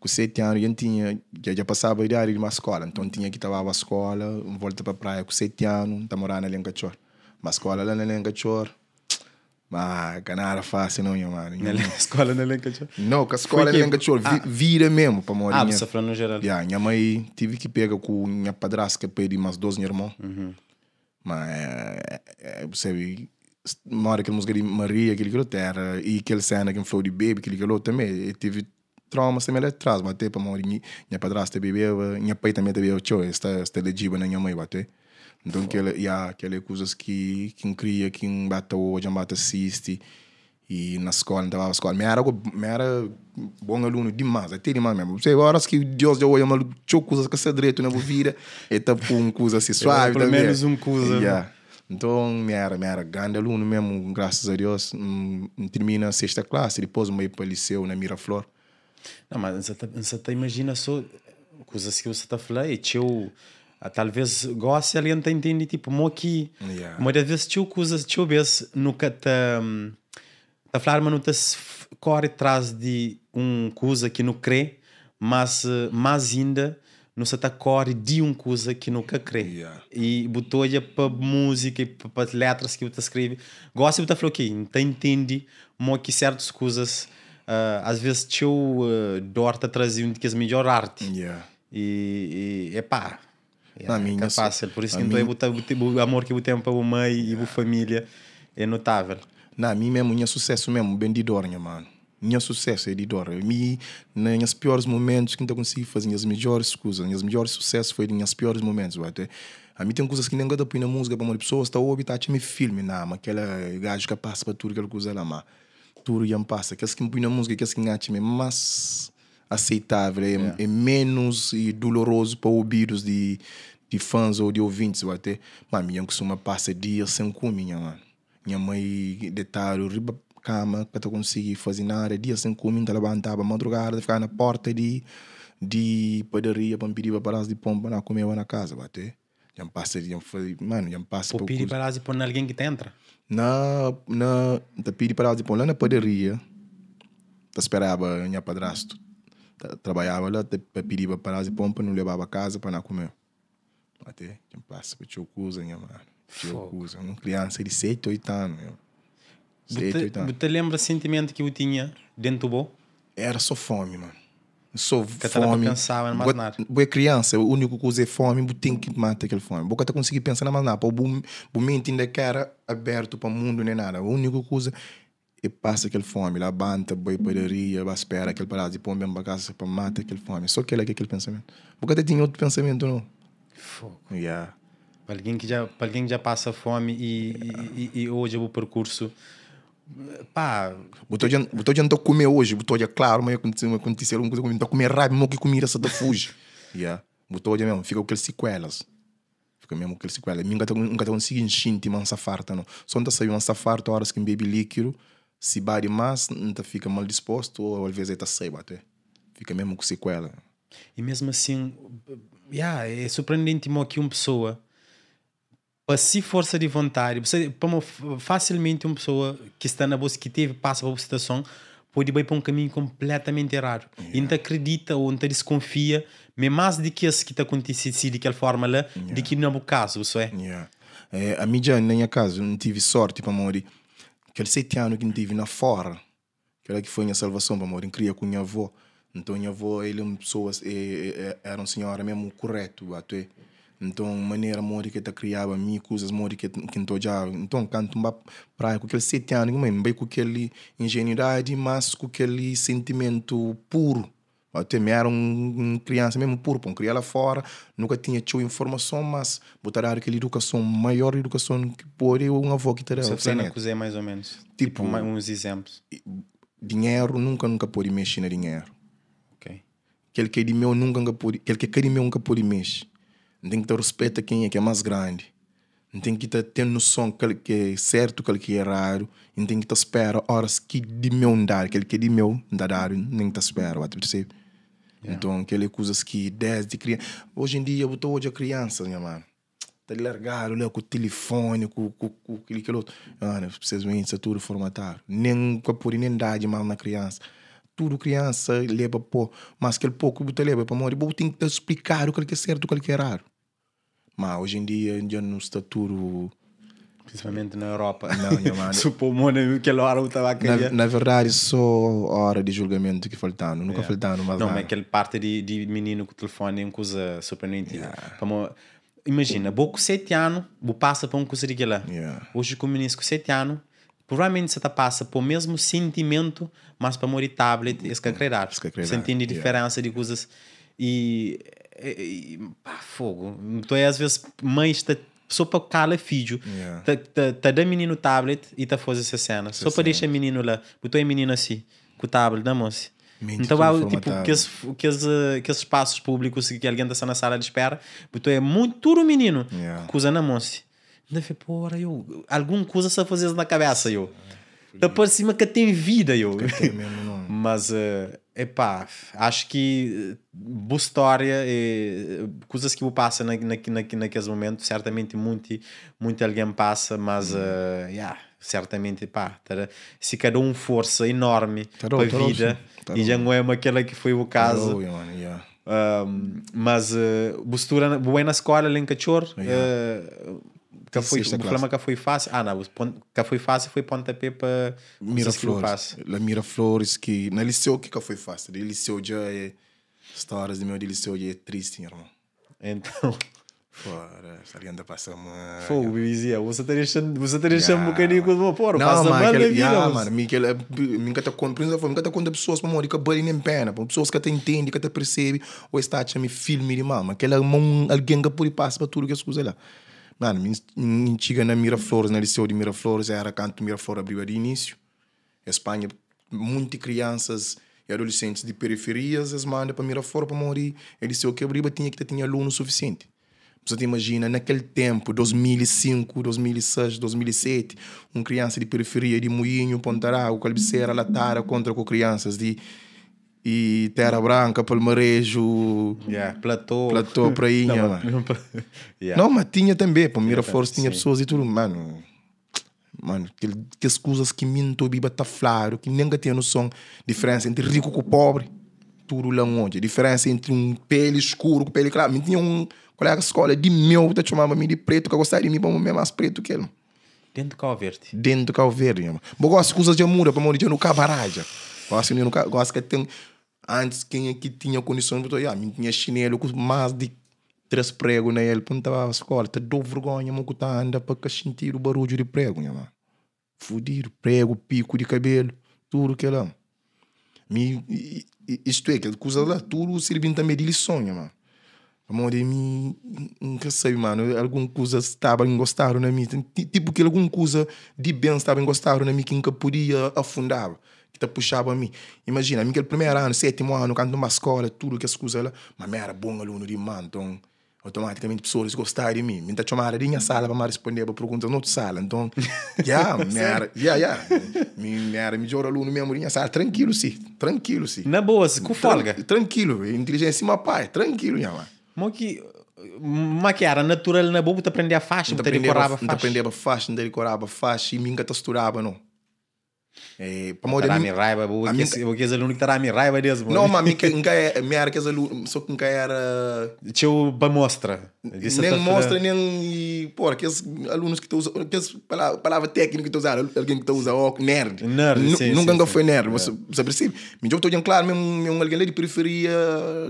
Com 7 anos, já, tinha, já passava a idade de uma escola. Então, tinha que estar à escola, volta para a praia com 7 anos, tá morando na Lencachor. Mas escola lá na Lencachor, mas que não era fácil, não, minha mano. Na escola na Lencachor? Não, com a escola na Lencachor, vira mesmo para morar. Ah, você falou no geral. Yeah, minha mãe tive que pegar com minha padrasta, que pedi mais 12 irmãos. Uhum. Mas, você mora aquela música de Maria, aquele que terra, e aquele cena que me falou de baby, aquele que eu também, eu tive traumas também lá atrás, bater para morrer, minha padrasta bebeu, minha pai também bebeu, tchau, esta legítima na minha mãe bater. Então aquela, yeah, aquela coisas que quem cria, quem bate hoje, bate assiste e na escola, não tava na escola, me era bom aluno demais, até demais mesmo. Você horas que Deus deu hoje, maluco, tchau coisas que se direito na vida, e tá com coisa assim suave pelo menos um coisa. Yeah. Então, me era grande aluno mesmo, graças a Deus. Termina a sexta classe, depois me para o liceu na Miraflor. Não, mas você tá imagina só coisas que você tá falando, e teu, talvez goste ali não entende, tipo, mo que, yeah. Muitas vezes teu coisas, teu vez nunca tá falando, mas não tá corre atrás de um coisa que não crê, mas mais ainda não se tá corre de um coisa que nunca crê. Yeah. E botou para música e para letras que você escreve. Gosta de botar falou que não entende mo que certas coisas às vezes teu dor tá trazendo que é melhor arte. Yeah. E epá, yeah, é fácil. Por isso que então o amor que eu tenho para a mãe e a família é notável. Na mim mesmo, minha sucesso mesmo, bem de dor, minha mano. Minha sucesso é de dor. Me, nos piores momentos que não consigo fazer minhas melhores coisas, minhas melhores sucessos foi nos piores momentos. Até. A mim tem coisas que nem gosto de pôr na música para uma pessoa, está ouvindo, tá me filme, não, mas aquela gajo que passa para tudo, aquela coisa lá, mas tudo já passa. Aquelas que me põem na música, aquelas que me é mais aceitável, é menos e doloroso para ouvidos de fãs ou de ouvintes, até. Mas minha costuma passar dias sem comer, minha mano. Minha mãe deitado, riba cama, para eu conseguir fazer nada, dia sem comer, então levantava madrugada, ficava na porta de padaria para me pedir para parar de pompa, não comer na casa, bater. Já me passa, já me mano, já me passa. Pô, pedir para de pôr alguém que te entra? Na, te pedir para de pôr lá na padaria, te esperava minha padrasto, trabalhava lá, te pedir para parar de pompa, não levava a casa para não comer. Bater, já me passa, para coisa, minha mano. Coisa, uma criança de 7, 8 anos, meu. Você lembra o sentimento que eu tinha dentro do bom? Era só fome, mano. Só fome. Não pensava mais nada. Boa criança, o único coisa é fome, você tem que matar aquela fome. Você não conseguir pensar mais nada. O mente ainda que era aberto para o mundo nem nada. A única coisa é passa aquela fome. Lá banta, boa padaria, vai esperar aquele parado e põe bem para casa para matar aquela fome. Só aquele aquele pensamento. Você até tinha outro pensamento, não? Fogo. Yeah. Para alguém que já passa fome e hoje o percurso. Pá. Bu ta odja, bu ta odja N ta kume oji, bu ta odja klaru ma ma kontise algun kuza ku mi. N ta kume rápidu, mo ki kumida sa ta fuji. Ya, bu ta odja mésmu, fika ku kel sikuélas. Fika mésmu ku kel sikuélas. Mi N ka ta, N ka ta konsigi xinti ma N sta farta nau. Sô N ta sabe ma N sta farta óras ki N bebe líkidu. Si ba dimás, N ta fika mal dispostu ô alvês el ta sai ba te. Fika mésmu ku sikuéla. I mésmu asin, ya, é surprendenti mo ki un pesoa Pa si forsa di vontadi, bu sabe, pamo fasilmenti un pesoa ki sta na bo, ki tevi pasa pa bu situason, pode bai pa un kaminhu konpletamenti eradu. I N ta kridita ô N ta diskonfia ma é más di kes ki ta kontise si di kel forma la di ki na bu kazu, bu sabe? Yeah. Ami dja, na nha kazu, N tive sorti pamodi kel 7 anu ki N tive na fora, Kel-la ki foi nha salvason pamodi N kria ku nha avó. Nton nha avó el é un pesoa éra un sinhora mésmu kurétu batu é. Nton manera modi ki el ta kriaba mi, kuzas modi ki N ta odjaba. Nton kantu N ba praia ku kel seti anu ki mai, N bai ku kel injenuidadi mas ku kel sentimentu puru. Até mi era un kriansa mesmu puru, pa N kria la fora, nu ka tinha txeu informason, mas bu ta dadu kel idukason, maior idukason ki pode un avó ki ta da Sa fla na kuzê mais ou menos? Tipo, uns izenplus. Dinheru, nunka N ka pode mexe na dinheru. Ok. Kel ki é di meu nunka N ka pode, kel ki é ka di meu N ka pode mexe. N ten ki ta ruspeta kenha ki é más grandi. N ten ki ta ten noson kal ki é sértu, kal ki é eradu, i N ten ki ta spera óras ki di meu N dadu, kel ki é di meu N ta dadu, N ten ki ta spera, ba ta persebe? Nton, kel-li é kuzas ki désdi kriansa. Oji en dia bu ta odja kriansas, nha manu, ta largadu la ku tilifoni, ku kel-li, kel otu. Manu, ses menti sta tudu formatadu. Nen ka pode nen dadji más na kriansa. Tudu kriansa leba po, mas kel po ki bu ta leba é pamodi bo ten ki ta splikadu kal ki é sértu, kal ki é eradu. Ma hoje em dia dja nu sta tudu. Principalmente na Europa. Não, nha mano. Supo mo na kel hora bu ta ba caia. Na verdade só hora di julgamento ki faltanu. Nunca faltanu mas nada. Não, mas kel parte di, di menino ku telefone é um kuza surpreendente. Yeah. Pamo, imagina, bo ku 7 ano, bu passa pa um kuza di kela. Yeah. Hoje ku meninos ku 7 ano, provavelmente sa ta passa pa o mesmo sentimento, mas pamodi tablet es ka kre dadu. Es ka kre Sa dadu, intende yeah. diferensa di kuzas e, e, e pá, fogo. Nton é às vezes mães ta só pa kala fidju, Yeah. ta, ta, ta da mininu tablet e ta faze se cena, Se só pa dexa cena. mininu la. Bu ta oia mininu asi, ku tablet na mon si. Menti Nta tudu ba tipo formatadu. kes kes kes espaços públicos ki algen ta sta na sala di espera, bu ta oia muito tudu mininu Yeah. ku kuza na mon si. N ta fla, pora, yo, algun kuza sta faze-s na kabesa, yo. Ta parse ma ka ten vida, yo. Ka ten mesmo, não. Mas, epá, acho ki bu stória, kuzas ki bu pasa na, na, na, na kes momentu, sertamenti munti, munti algen pasa, mas, ya, sertamenti, pá, ta da, si ka da un forsa enormi Ta da, pa ta da, vida, sim. Ta i da. dja N oia ma kela ki foi bu Ta da, kazu. mano, ya. Mas bu studa, bu bai na skola la em Katxor, ka foi, Sexta bu fla classe. ma ka foi fácil, ah não, ka foi fácil foi pontapé pa kuzas ki bu Miraflores, pasa. la Miraflores ki na liceu ki ka foi fácil, di liceu dja é stórias di meu di liceu dja é tristi nha irmon. Então. Foda-se, algen ta pasa mal. Fogo, Bibizia, bu sa ta dexa-m, bu sa ta dexa-m un bokadinhu ku bo. Porra, Não, pasa mano, mal na aquele, vida, yeah, moço. mano, mi kel, mi ka ta konta, por exemplo, mi ka ta konta pessoas pamodi ka bali nem pena, pamodi pessoas ka ta intende, ka ta percebe, ou es ta atxa mi filme di mal, ma kel-la ma un algen ka pode pasa pa tudu kes kuza la. Mano, mi N txiga na Miraflores, na liceu di Miraflores, era kantu Miraflores abriba di inísiu, Es panha munti kriansas i adolesentis di periferias, es manda pa Miraflor pamodi e liceu ki abriba tinha ki ta tinha alunu sufisienti. Bu sa ta imajina na kel tenpu, 2005, 2006, 2007, un kriansa di periferia di Muinhu, Ponta d'Agu, Kalbisera, Latada kontra ku kriansas di i Terra Branka, Palmareju, Yeah, Platô. Platô, Prainha, Não, mano. Yeah. Não, mas tinha também, pô, Miraflores tinha sim. pessoas e tudo, mano. Mano, kel, kes kuzas ki mi N ta obiba ta fladu, ki nen ka tinha noson, diferensa entri riku ku pobri, tudu la N odja. Diferensa entri un peli skuru ku peli klaru. Mi tinha un kolega di skola di meu ta txomaba mi di pretu, ka gostaba di mi pamodi mi é más pretu ki el. Dentu Kau Verdi. Dentu Kau Verdi, nha irmon. Bo gosi kuzas dja muda pamodi dja nu ka baradja. Gosi nu ka, gosi ka ten. Antis kenha ki tinha kondison bu ta oja, mi tinha xinelu ku más di 3 pregu na el pa N ta baba skola. Ta dou vergonha mo ku ta anda pa ka xintidu barudju di pregu nha mano. Fudidu, pregu, piku di kabelu, tudu kela. Mi, istu é, kel kuzas la tudu sirbi-m tanbe di lison nha mano. Pamodi mi N ka sabe mano, algun kuza staba ingostadu na mi, tipo ki algun kuza di ben staba ingostadu na mi ki N ka podia afundaba, ki ta puxaba mi. Imajina, mi kel primeru anu, setimu anu, kantu N ba skola, tudu kes kuza la, ma mi era bon alunu di ma, nton automaticamente pesoas gostaba di mi. Mi ta txomada di nha sala pa mi rispondeba perguntas na otu sala, nton, ya, mi era, ya, ya, mi era midjor alunu mesmu di nha sala, trankilu si, trankilu si. Na boa, si, ku folga. Trankilu, intelijensia sima pai, trankilu nha mano. Mo ki, ma ki era natural na bo, bu ta prendeba faxi, bu ta dikoraba faxi? N ta prendeba faxi, N ta dikoraba faxi, mi N ka ta studaba no. Eh, pamodi ta dá-me raiba, bo a mi bo kes alunu ki ta dá-me raiba des, bo. Não, mas mi ka, nka é, mi era kes alunu, só ki nka era Txeu pa mostra. Nem mostra, nem e, porra, kes alunus ki ta usa, kes palavra, palavra técnica ki ta usadu, algen ki ta usa óculos, nerd. Nerd, sim, Nunka sim, nka sim. foi nerd, você, você percebe? Mi dja ta odja klaru mesmu, mi é un algen la di periferia,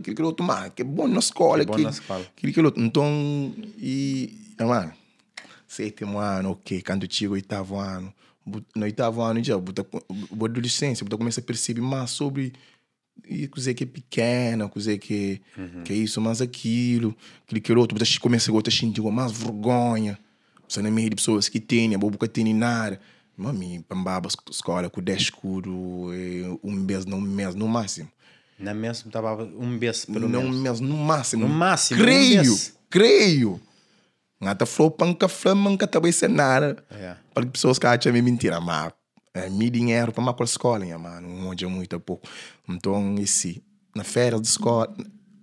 kel kel otu, ma ki é bon na skola, Ki é bon ki na skola. kel kel otu. Nton, e, mano, Sétimu anu, ok, kantu txiga oitavu anu, bu, na oitavu anu dja bu ta, bu adulisensia, bu ta kumesa persebe más sobri i kuzê ki é pikena, kuzê ki é isu más akilu, kili kel otu, bu ta kumesa gosi ta xinti ku más vergonha, bu sta na meiu di pesoas ki tene, abo bu ka tene nada. Ma mi pa N baba skola ku 10 skudu un bês na un mês nu másimu. Na mês bu ta baba un bês pelu ménus? Na un mês nu másimu. Nu másimu, un Kreio, bês. kreio. N ta fla-u pa N ka fla ma N ka ta bai sen nada Pa pesoas ka atxa ma é mintira Ma mi dinheru pa ma kol skola nha manu N odja muita poku Nton i si na férias di skola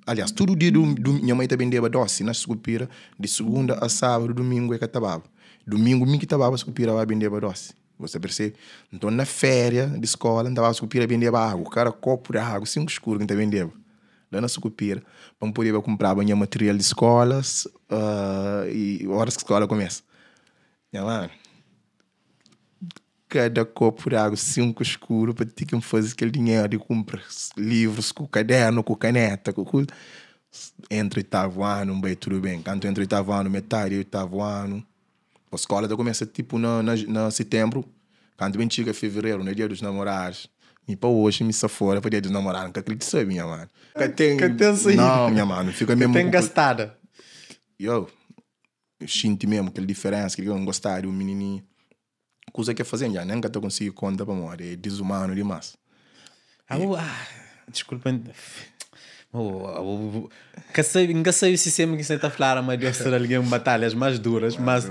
Aliás tudu dia du nha mai ta bendeba dosi na Sukupira Di sugunda a sábadu dumingu e ka ta baba Dumingu mi ki ta baba Sukupira ba bendeba dosi Bo ta persebe? Nton na féria di skóla N ta baba Sukupira bendeba agu Kada kopu di agu 5 skuru ki N ta bendeba la na Sukupira pa N podeba kunpraba nha material di skóla i óras ki skóla kumesa. Nha manu, kada kopu di agu 5 skuru pa ti ki N faze kel dinheru di kunpra livrus ku kadernu ku kaneta ku kuza. Entra oitavu anu N bai tudu ben. Kantu entra oitavu anu, metadi di oitavu anu. Bo skola ta kumesa tipo na na na sitenbru, kantu ben txiga fevereru na dia dos namorados, mi pa oji mi sta fora pa dia dos namorados, nka kre ki sabi nha mano. Ka ten, Ka ten saída. Não nha mano, fika Ka mesmo ten ku gastada. Yo, xinti mesmo kel diferensa, kel ki N gostaba di un minininha. Kuza ke fazen dja nen ka ta konsigi konta pamodi é dizumanu dimas. Abo ah, desculpa oh, ka sabe, nka sabe si sempre que você tá falar mas Deus ter alguém batalhas mais duras, mas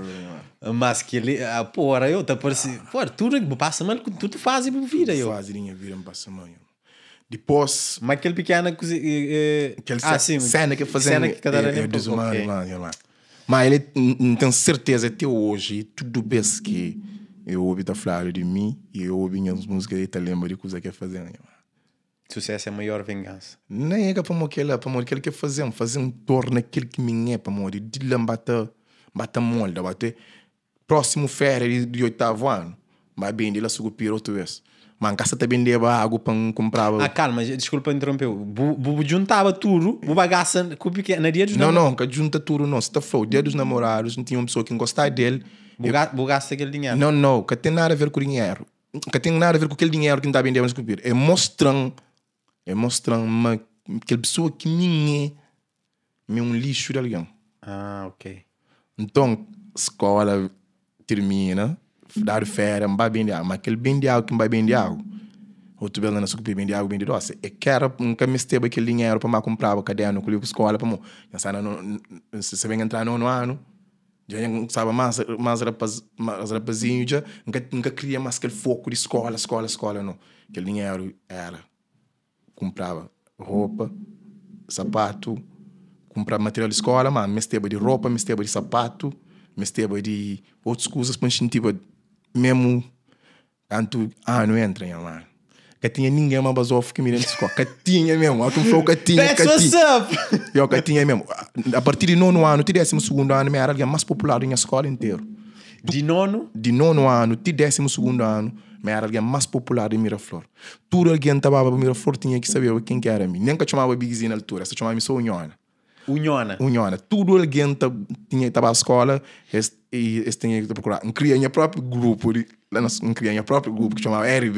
mas que ele, ah, porra, eu tá parece, porra, tudo que passa mal, tudo faz e vida eu. Fase di nha vida N passa mal. Dipôs Mas aquele pequeno coisa, Kel ah, sim, cena que fazem cena que cada é, é nem desumano, ok. mano, mano. Mas ele N tenho certeza até hoje, tudo vez que eu ouvi tá falar de mim e eu ouvi minhas músicas ele tá lembra de coisa que é fazendo, mano. Sucesso é a maior vingança. Nem é que pamodi aquela, pamodi aquele que fazem, fazer um torna aquele que mim é, pamodi de lá bata, bata molda, bate Próximo féria di, di oitavu anu, N ba bende la Sukupira otu bês. Ma N ka sa ta bendeba agu pa N kunpraba. Ah, kalma, diskulpa interompeu. Bu, bu, bu djuntaba tudu, bu ba gasta ku pike na dia dos Não, namoradus? não, N ka djunta tudu não. Sa ta fla-u, dia dos namoradus, N tinha un pesoa ki N gostaba del. Bu ga, bu gasta kel dinheru? Não, não, ka ten nada a ver ku dinheru. Ka ten nada a ver ku kel dinheru ki N ta bendeba na Sukupira. É mostra-m, é mostra-m ma kel pesoa ki mi N é, Mi é un lixu di algen. Ah, ok. Nton, skola tirmina, dadu féria, N ba bende agu. Ma kel bende agu ki N ba bende agu, otu bes la na Sukupira, bende agu, bende dosi, é ki era, N ka mesteba kel dinheru pa N ba kunpraba kadernu ku livru skola, pamodi N sta na no, N sta ben entra nonu anu, dja N staba más, más rapaz, más rapazinhu dja, N ka, N ka kria más kel foku di skola, skola, skola, no. Kel dinheru era. Kunpraba ropa, sapatu, kunpraba material di skola, ma mesteba di ropa, mesteba di sapatu, mesteba di otus kuzas pa N xintiba memu kantu anu entra nha manu. Ka tinha ningen ma bazofu ki mi dentu skola, ka tinha memu, ora ki N fla-u ka tinha, That's ka what's tinha. up! Yo, ka tinha memu. A partir di nonu anu ti désimu sugundu anu mi era algen más popular di nha skola interu. Di nonu? Di nonu anu ti désimu sugundu anu mi era algen más popular di Miraflor. Tudu algen ta baba pa Miraflor tinha ki sabeba ken ki era mi. Nen ka txomaba Big Z na altura, es ta txomaba mi so Unhona. Unhona. Unhona. Tudu algen ta tinha ta baba skola, es es tinha ki ta prokura. N kria nha propi grupu di la na N kria nha propi grupu ki txomaba RB.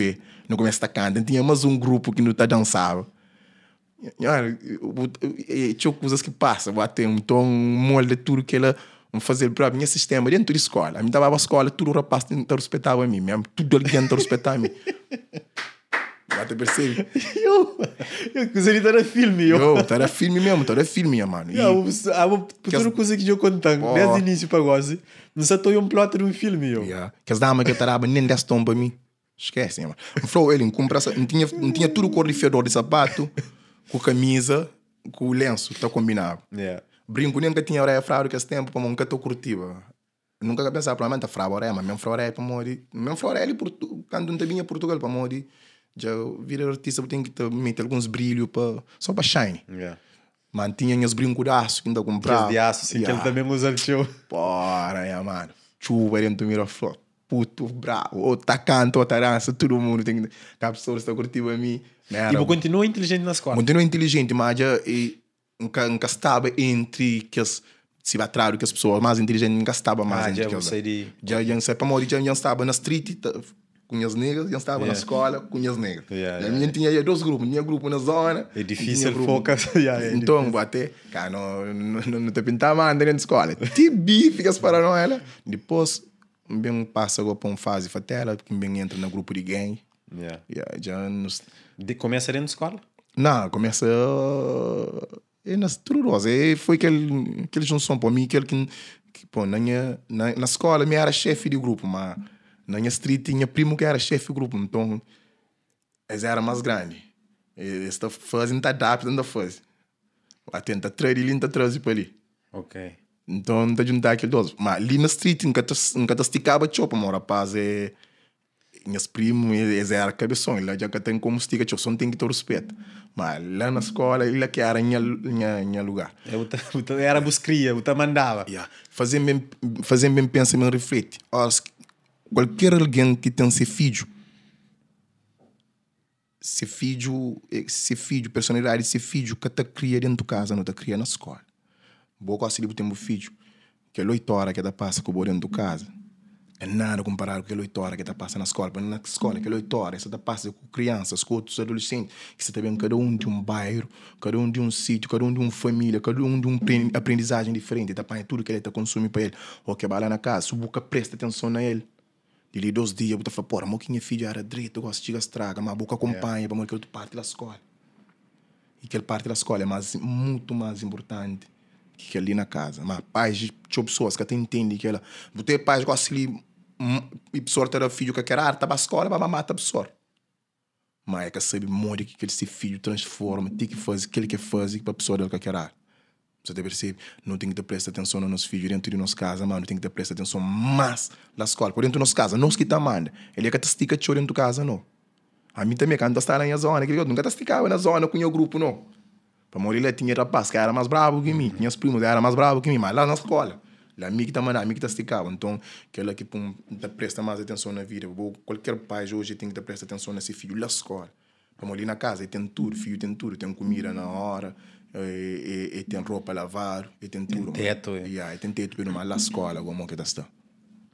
Nu kumesa ta kanta. N tinha mas un grupu ki nu ta dansaba. É txeu kuzas ki pasa, bu ate nton molda tudu kela, N faze-l própi nha sistéma déntu di skóla. Ami ta baba skóla, tudu rapás ta ruspetaba mi, mésmu tudu algen ta ruspetaba mi. Bu ta persebe? Yo, kuza li ta da filmi, yo. Yo, ta da filmi mésmu, ta da filmi, nha manu. Ya, abo, pa tudu kuza ki dja konta-m, désdi inísiu pa gósi, N sa ta oia un plot di un filmi, yo. Ya, kes dama ki el ta daba nen 10 ton pa mi. Skese, nha manu. N fla-u, Eli, N kunpra, N tinha, N tinha tudu kor di fiador di sapatu, ku kamiza, ku lensu, ta konbinaba. Yeah. Brinku nen ka tinha oreia fradu kes tenpu, pamodi N ka ta kurtiba. Nunka ka pensaba, provavelmenti ta fraba oreia, ma mi N fra oreia pamodi, mi N fra oreia li Purtu, kantu N ta binha Purtugal, pamodi dja vida di artista bu ten ki ta mete alguns brilhu pa, so pa shine. Yeah. Ma N tinha nhas brinku di asu ki N ta kunpraba. Kes di asu, si, kel tanbe N uza-l txeu. Pora, nha manu, txuba dentu Miraflor. Puto bravo, ou ta canta ou ta dança, tudo mundo tem que. Cá pessoas ta curtiba mi. E bu continua inteligente na escola? Continua inteligente, mas dja e nka nka staba entre kes si ba tradu kes pessoas mais inteligente, nka staba mais ah, entre kes. Já sai di... Já já sai pamodi dja dja staba na street ta, com nhas negas, dja staba na escola com nhas negas. Yeah, yeah, yeah. Tinha já dois grupos, tinha grupo na zona. É difícil foca. Yeah, é então, difícil. até, cá não não não te pintar mais dentro da escola. Tibi fica paranoia. Depois N ben pasa go pa un fazi fatela, ki N ben entra na grupu di gang. Yeah. Yeah, dja nos... De, kumesa dentu skola? Na, kumesa é na tudu dos. É, foi kel, kel junson pa mi, kel ki, ki pô, na nha, na, na skola mi era xefi di grupu, ma na nha street nha primu ki era xefi di grupu, nton es era mas grandi. Es ta fazi, N ta adapta, N ta fazi. Ba tenta tra di li, N ta traze pa li. Ok. Nton, N ta djuntá kel dos. Ma li na street, N ka ta, N ka ta stikaba txeu, pamodi rapaz é nhas primu, es éra kabeson. La dja ka ten komu stika txeu, so N ten ki ta ruspeta. Ma la na skóla, la ki éra nha, nha, nha lugar. É, bu ta, bu ta, éra bus kria, bu ta mandaba. Ya. Faze-m ben, faze-m ben pensa, ben rifleti. Óras ki kualker algen ki ten se fidju. Se fidju, se fidju, personalidadi di se fidju ka ta kria dentu kaza, no ta kria na skola. Bo gosi di bu ten bu fidju, kel 8 ora ke ta pasa ku bo dentu kaza é nada konparadu ku kel 8 ora ke ta pasa na skola. Pa na skola kel 8 ora e sa ta pasa ku kriansas, ku otus adolesenti ki sa ta ben kada un di un bairu, kada un di un sitiu, kada un di un familia, kada un di un aprendizajen diferenti. E ta panha tudu kel e ta konsumi pa el. O ke ba la na kaza, si bu ka presta atenson na el, Di li dos dia bu ta fla, Pora, mo ki nha fidju era dretu, gosi txiga straga. Ma bu ka kunpanha pamodi kel otu parti la skola. I kel parti la skola é más, mutu más inpurtanti ki kel li na kaza. Ma pais, txeu pesoas ka ta intende kela. Bu ten pais gosi li, i pesoa ta da fidju kalker ar, ta ba skola pa ba mata pesoa. Ma e ka sabe modi ki kel se fidju transforma ti ki faze kel ki e faze pa pesoa da-l kalker ar. Bu sa ta persebe? Nu ten ki ta presta atenson na nos fidju dentu di nos kaza, ma nu ten ki ta presta atenson más na skola. Pabia dentu nos kaza, nos ki ta manda. El e ka ta stika txeu dentu kaza, no. Ami tanbe, kantu ta sta na nha zona, kel otu, N ka ta stikaba na zona ku nha grupu, no. Pamodi la tinha rapaz ki era más brabu ki mi, tinha primus ki era más brabu ki mi, ma la na skola, la mi ki ta mandaba, mi ki ta stikaba. Nton, kel-la ki pô-m ta presta más atenson na vida. Bo, kualker pais oji ten ki ta presta atenson na se fidju la skola. Pamodi li na kaza e ten tudu, fidju ten tudu, ten kumida na óra, e ten ropa lavadu, e ten tudu. Ten tetu. Ya, e ten tetu pa e durmi, ma la skola gosi mo ki ta sta.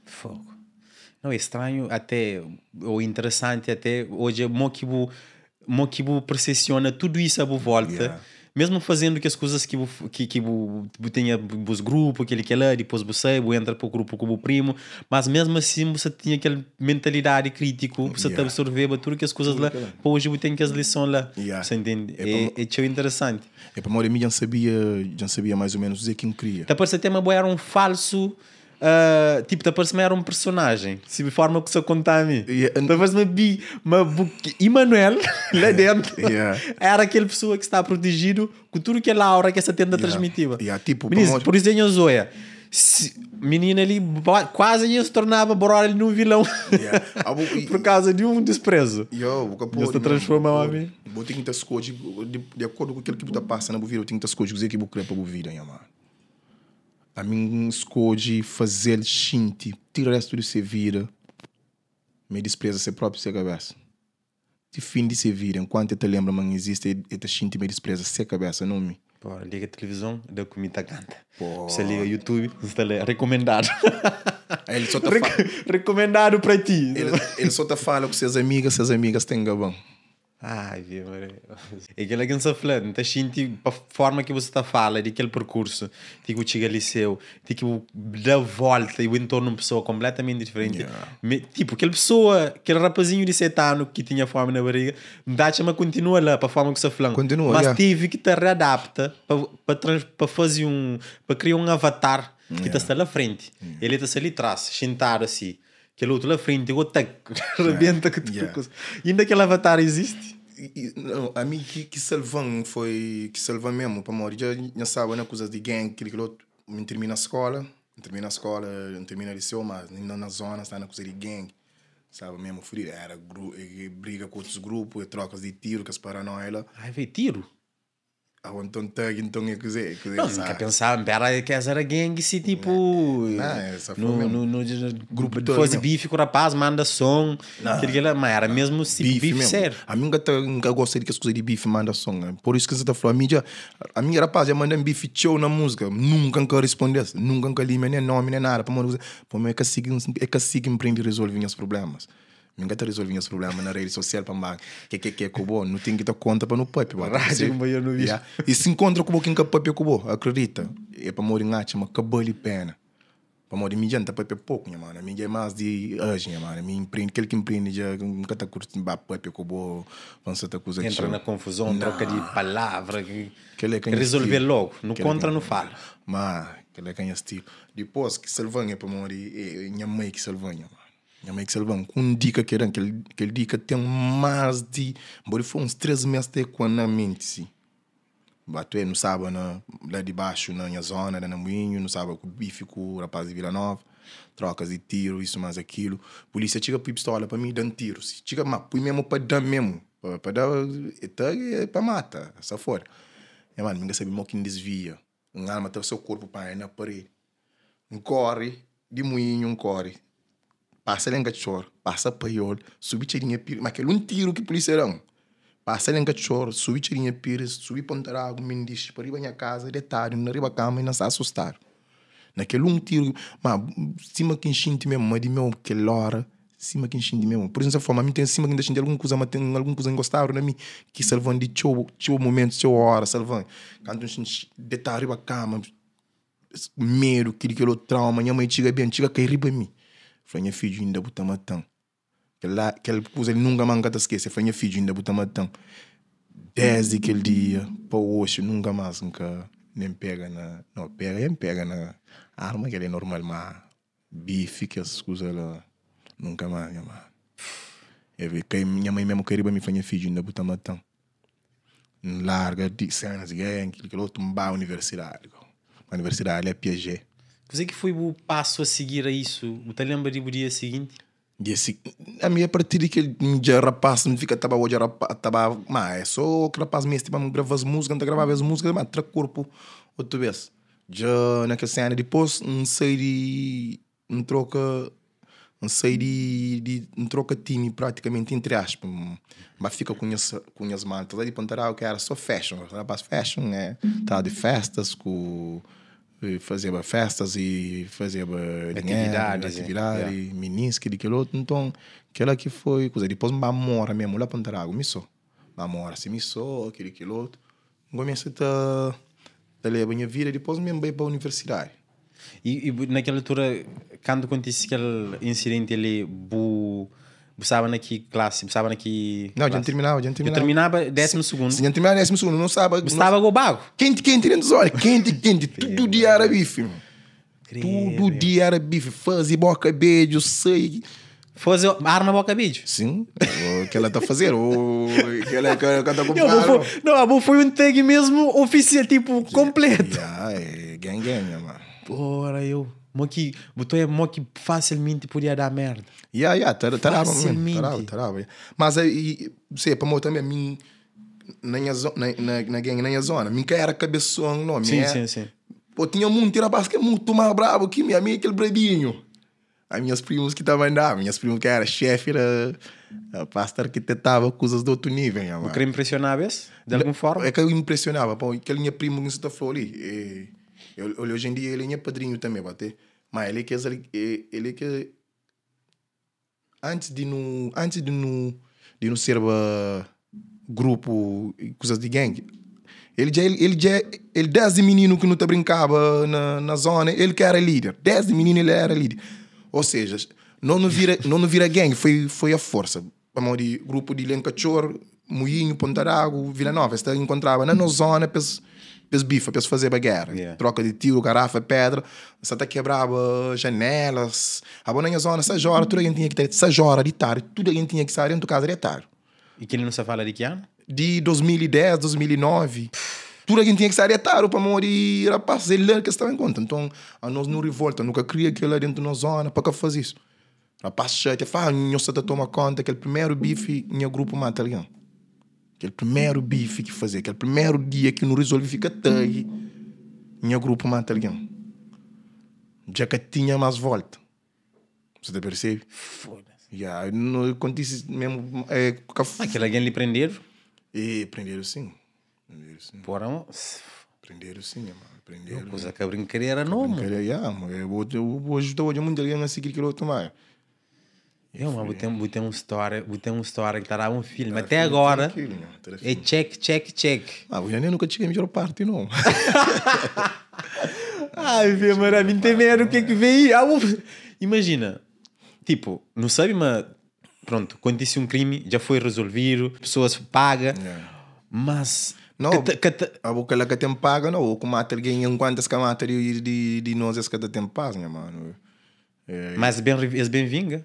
Fogu. Não, é estranho até, ou interessante até, odja mo ki bu Mo ki bu persesiona tudu isu a bu volta, mesmu fazendu kes kuzas ki bu ki ki bu bu tinha bus grupu, kel-li kel-la, dipôs bu sai bu entra pa grupu ku bu primu, mas mesmu asin bu sa tinha kel mentalidadi krítiku, bu sa ta absorveba tudu kes kuzas la, pa oji bu ten kes lison la, bu sa intende? É é txeu interesanti. É pamodi mi dja N sabia, dja N sabia mais ou menos kuzê ki N kria. Ta parse até ma bu éra un falsu Tipo, ta parse ma era un personajen. Si forma ku sa konta mi. Ta parse ma bi, ma bu, Emanuel, la dentro, era kel pessoa ki sta protejidu ku tudu kel aura ki es ta tenta transmitiba. Tipo, Minis, por isso nhos oia, si, minina li quase nhos tornaba brother li num vilão. Por causa di un desprezo. Yo, bu ka pode. Nhos ta transforma omi. Bu ten ki ta skodje di akordu ku kel ki bu ta pasa na bu vida, bu ten ki ta skodje kuzê ki bu kre pa bu vida, nha mano. Ami N skodje faze-l xinti ti restu di se vida ma e dispreza se propi se kabesa. Ti fin di se vida, enkuantu e ta lenbra ma N izisti, e ta xinti ma e dispreza se kabesa, non mi. Pora, liga tilivizon, da ku mi ta kanta. Pora. Liga YouTube, N sta la, rekomendadu. El so ta Rekomendadu pra ti. El so ta fala ku ses amigas, ses amigas ten gaban. Ai, Maria. É kel-la ki N sta fla, N ta xinti pa forma ki bu sta fala di kel perkursu, ti ki bu txiga liseu, ti ki bu da volta i bu entorna un pesoa konpletamenti diferenti. Yeah. Me, tipo, kel pesoa, kel rapazinhu di 7 anu ki tinha fomi na bariga, N ta atxa ma kontinua la pa forma ki bu sta fla-m. Kontinua, Mas yeah. tevi ki ta readapta pa, pa, trans, pa faze un, pa kria un avatar ki ta Yeah. sta la frenti. El ta sta li tras, xintadu asi. Kel outro lá frente, igual tá rebenta com tudo Yeah. coisa. E ainda aquele avatar existe? E, não, a mim que salvam foi que salvam mesmo para morrer já já sabe na coisas de gang aquele aquele outro me termina a escola termina a escola termina liceu mas ainda na zona está na coisa de gang sabe mesmo fodido era gru, briga com outros grupos e trocas de tiro com as paranoia lá Ai, veio tiro. ah, então tag então é que que Não, nunca pensava, era que essa era gang, se tipo. Não, essa foi no, mesmo. no Grupo todo Fosse mesmo. bife com o rapaz, manda som. Aquele, aquele, mas era mesmo tipo, bife, bife, mesmo. sério. A mim nunca, nunca gostei de que as coisas de bife manda som. Né? Por isso que você tá falando, a mídia, a minha rapaz já manda bife tchau na música. Nunca nunca respondesse, nunca nunca li nem nome, nem nada. Para mim, para mim é que assim é que assim que empreende resolver os problemas. Nunca te resolvi os problemas na rede social para mim. Que que bom, não tem que dar conta para no papi. Rádio com banho no bicho. Yeah. E se encontra com quem que papi com bo, acredita. É para morrer ngacha, mas acabou de pena. Para morrer mídia não tá papi pouco, minha mano. A mídia é mais de hoje, minha mano. Me empreende, aquele que empreende já nunca tá curtindo ba papi com bo, pensa tá coisa Entra na confusão, troca de palavra. Que, Aquele é que resolver estilo. logo. No Aquele é contra, que- não fala. Mas, aquele é que é estilo. Depois que salvanha para morrer, é minha mãe que salvanha, mano. Minha mãe que salvanha. Com um dica que era, aquele, aquele dica tem mais de. Bora, foi uns 3 meses até quando na mente, sim. Bateu, não sabe, na, lá de baixo, na minha zona, lá na Moinho, não sabe, com o bife com o rapaz de Vila Nova, trocas de tiro, isso mais aquilo. Polícia chega com pistola para mim, dando tiro. Se chega, mas põe mesmo para dar mesmo. Para dar, é para mata, só fora. É, mano, ninguém sabe mo que desvia. Um arma até o seu corpo para na parede. Um corre, de moinho, um corre. Passa lá em cachorro, passa paiol, subi cheirinha pires, mas aquele um tiro que polícia dão. Passa lá em cachorro, subi cheirinha pires, subi Ponta d'Água, Mendes, para riba minha casa, deitado, na riba cama e não se assustar. Naquele um tiro, mas cima que enchente mesmo, mas de meu, aquela hora, cima que enchente mesmo. Por exemplo, forma, a mim tem cima que ainda enchente alguma coisa, mas tem alguma coisa encostado na mim, que salvando de teu, teu momento, teu hora, salvando. Quando enchente, deitar riba cama, medo, aquele aquele trauma, minha mãe chega bem, chega a cair riba mim. Falei, minha filho ainda buta matão. Aquela, aquela coisa ele nunca mais te esquece. Falei, minha filho ainda buta matão. Desde aquele dia para hoje, nunca mais, nunca nem pega na. Não, pega, nem pega na arma, que ele é normal, mas bife, que as coisas lá, nunca mais, minha mãe. Eu vi que minha mãe mesmo queria me fazer filho ainda buta matão. Larga de cenas, gang, aquele outro, um universidade. A universidade é Piaget. Você que foi o passo a seguir a isso? O te lembra do dia seguinte? Dia se a minha partir daquele dia rapaz não fica tava hoje rapaz tava mas é só que rapaz mesmo tipo gravar as músicas não gravava as músicas mas tra corpo outra vez já naquela cena depois não sei de não troca não sei de não troca time praticamente entre aspas mas fica com as maltas lá de Pontaral que era só fashion rapaz fashion né tá de festas com fazia festas e fazia Atividades, atividade, yeah. meninos, que aquele outro. Então, aquela que foi coisa. Depois, me mora mesmo lá para Antarago, me só. Mora assim, me só, aquele outro. Comecei a levar a minha vida, depois mesmo veio para a universidade. E naquela altura, quando aconteceu aquele incidente ali, bu, bu estava na que classe? Bu estava na que Não, já classe? terminava, já Eu terminava. terminava 12º. Se já terminava 12º, não sabe. Bu estava go bago. Quente, quente dentro dos olhos, quente, quente. Tudo dia era bife, mano. Tudo dia era bife. Fazia boca, beijo, sei. Fazer arma boca beijo. Sim, o que ela está a fazer, o que ela que ela está Não, comprando. foi, não, bu foi um tag mesmo oficial, tipo, completo. Yeah, é gang, gang, mano. Porra, eu. Mo que, botou é mo que facilmente podia dar merda. Yeah, tarava mesmo, Facilmente. tarava, tarava. Mas aí, sei, para mim também, mim, na minha zona, na gang, na minha zona, mim que era cabeção, não, Sim, minha, sim. Pô, tinha muito rapaz que é muito mais brabo que minha amiga, aquele brabinho. As minhas primas que estavam lá, minhas primas que era chefe, era a pasta arquitetava coisas de outro nível, minha O mano. queria impressionar esse? De alguma forma? É que eu impressionava, pô, aquele minha primo que você tá falando ali, eu, hoje em dia ele é meu padrinho também, bate. Mas ele que ele que antes de não ser Grupu i kuzas di gang. El dja el dja el desdi mininu ki nu ta brinkaba na na zona el ki era lider. Desdi mininu el era lider. Ou seja, nos nu vira nos nu vira gang foi foi a forsa. Pamodi grupu di Lenkatxor, Muinhu, Ponta d'Agu, Vila Nova es ta inkontraba na nos zona pa es pa es bifa, pa es fazeba géra. Troka di tiru, garafa, pedra, sa ta kebraba janelas. Abo na nha zona, sais óra tudu algen tinha ki ta sais óra di tardi tudu algen tinha ki sta dentu kaza detadu. E kel-li nu sta fala di ki anu? Di 2010, 2009. Tudu algen tinha ki sta detadu pamodi rapaz é la ki es staba en konta. Nton, anos nu rivolta, nu ka kria kel-la dentu nos zona pa ka faze isu. Rapaz xatia, fla, ah, nhos sta ta toma konta kel primeru bifi nha grupu mata algen. Kel primeru bifi ki faze, kel primeru dia ki nu rizolve fika tagi, nha grupu mata algen. Dja ka tinha más volta. Você ta percebe? Foda-se. Ya, no kontise mesmo. É, ka... Ah, kel algen li prendedu? E, prendedu sim. Prendedu sim. Porra, mo. Prendedu sim, nha mano. Prendedu. Kuza ka brincadeira não, mo. Brincadeira, ya, mo. Eu vou, eu vou ajudar hoje muito alguém a seguir aquele outro mais. Eu, mas vou ter uma história, vou ter uma história que tá um filme. Até agora é check, check, check. Ah, eu nem nunca cheguei a melhor parte, não. Ai, vê, mano, a mim tem medo o que é que vem aí. Ah, imagina, tipo, não sabe, mas pronto, acontece um crime, já foi resolvido, pessoas pagam, yeah. mas. Não, a boca lá que tem paga, não, ou que mata alguém enquanto esse que mata de, de, de nós, esse que tem paz, né, mano? É, mas bem, eles bem vinga?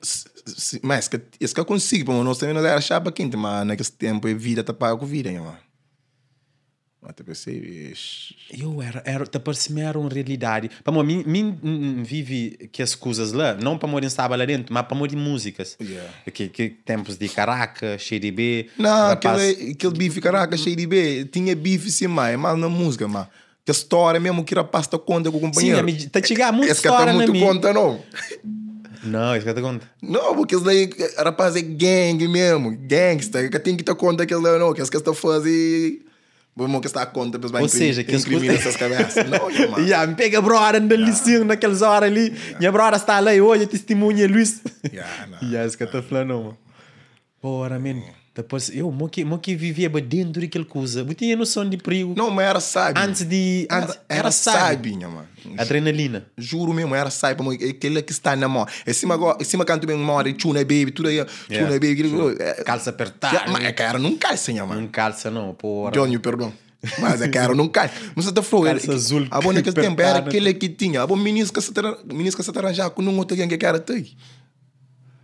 Mas que, esse que eu consigo, nós também não era chapa quente, mas naquele tempo a vida tá paga com vida, né, mano? Mas te percebes? Eu era, era, te parecia era uma realidade. Para mim, mim vive que as coisas lá, não para morrer estava lá dentro, mas para morrer músicas. Yeah. Que tempos de Caraca, cheio de B. Não, rapaz... aquele, aquele bife Caraca, cheio de B, tinha bife sim, mas, mas na música, mas. Que a história mesmo que rapaz tá conta com o companheiro. Sim, tá chegando muita Esse cara história tá na muito minha. conta, não. Não, esse cara tá conta. Não, porque esse daí, rapaz, é gang mesmo, gangsta. Que tem que tá conta aquele lá, não, que as que está fazendo. Bom, que está a conta, Ou seja, que as imprimir essas cabeças. Não, mano. Yeah, me pega brother anda ali sim, naquelas horas ali. Minha brother está lá e hoje testemunha Luís. Yeah, não. Yeah, esse cara tá falando, não, mano. Porra, man. Depois, eu, mo que, mo que vivia dentro daquele coisa. Eu tinha noção de perigo. Não, mas era sábio. Antes de. Antes, Era, sábio, minha mano. Adrenalina. Juro mesmo, era sábio. Aquele que está na mão. Em cima, agora, em cima canto bem mora, tchuna baby, tudo aí, tchuna baby. Calça apertada. Mas a cara não calça, minha mano. Não calça, não, porra. Johnny, perdão. Mas a cara não calça. Mas você tá falando. Calça azul. A bom naquele tempo era aquele que tinha. A bom ministro que se arranjar com nenhum outro alguém que era tem.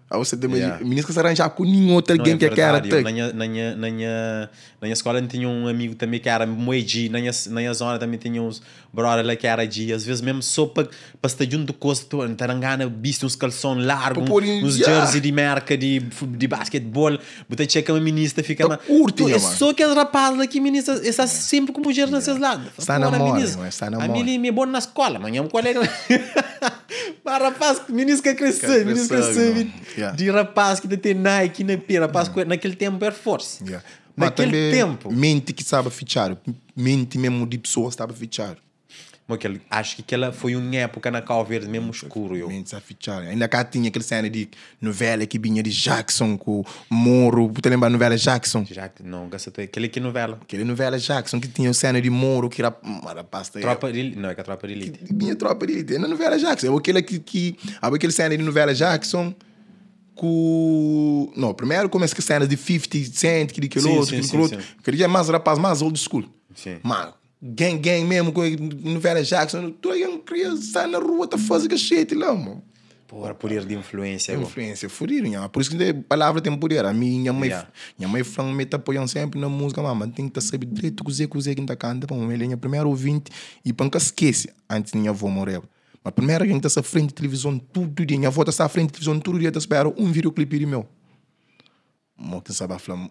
Ah, você também. Yeah. Ministro que se arranjar com nenhum outro Não, alguém é que era verdade. tem. Eu, na minha escola tinha um amigo também que era muito G. Na minha zona também tinha uns brother lá que era G. Às vezes mesmo só para estar junto com coisa, tu tarangana, viste uns calção largo, Pra pôr em- uns yeah. jersey de marca de basquetebol. Botei checa uma ministra, fica Tá lá. curte, Tu, É mano. só que as rapazes lá que ministra está sempre com mulheres yeah. nesses lados. Está na Porra, moda, ministra. não é? Está na A moda. minha é bom na escola, amanhã um colega. Mas rapaz, ministro que cresceu, ministro cresceu, cresceu. não. Yeah. De rapaz que tem Nike na pé, rapaz, naquele tempo Air Force. Yeah. Mas Naquele também, tempo. Mente que estava fichado. Mente mesmo de pessoa estava fichado. Mas aquele, acho que aquela foi uma época na Cabo Verde mesmo escuro. Eu. Mente está fichado. Ainda cá tinha aquele cena de novela que vinha de Jackson com Moro. Te lembra a novela Jackson? Já que não, gasta aquele que novela. Aquele novela Jackson que tinha cena de Moro que era. Era pasta. Tropa de elite. Não, é que a tropa de elite. Minha tropa de elite. Na novela Jackson. Aquele que. Aquele cena de novela Jackson com. Não, primeiro começa com cenas de 50 Cent, que aquele Sim, outro, sim, aquele sim, outro. sim. Aquele dia é mais rapaz, mais old school. Sim. Mano, gang, gang mesmo, com novela Jackson. Tu aí não queria sair na rua, tá fazendo cachete lá, mano. Porra, poder de influência. bom. Influência, fodido, nha. Por isso que a palavra tem poder. A minha mãe, Yeah. minha mãe falando, me tá apoiando sempre na música, mas tem que tá saber direito cozer, cozer quem tá canta, pô, ele é minha primeira ouvinte e para nunca esquece antes de minha avó morrer. Mas primeiro a gente tá à frente de televisão todo dia, minha avó tá à frente de televisão todo dia, tá esperando um videoclipe de meu. Mo que sabe falar,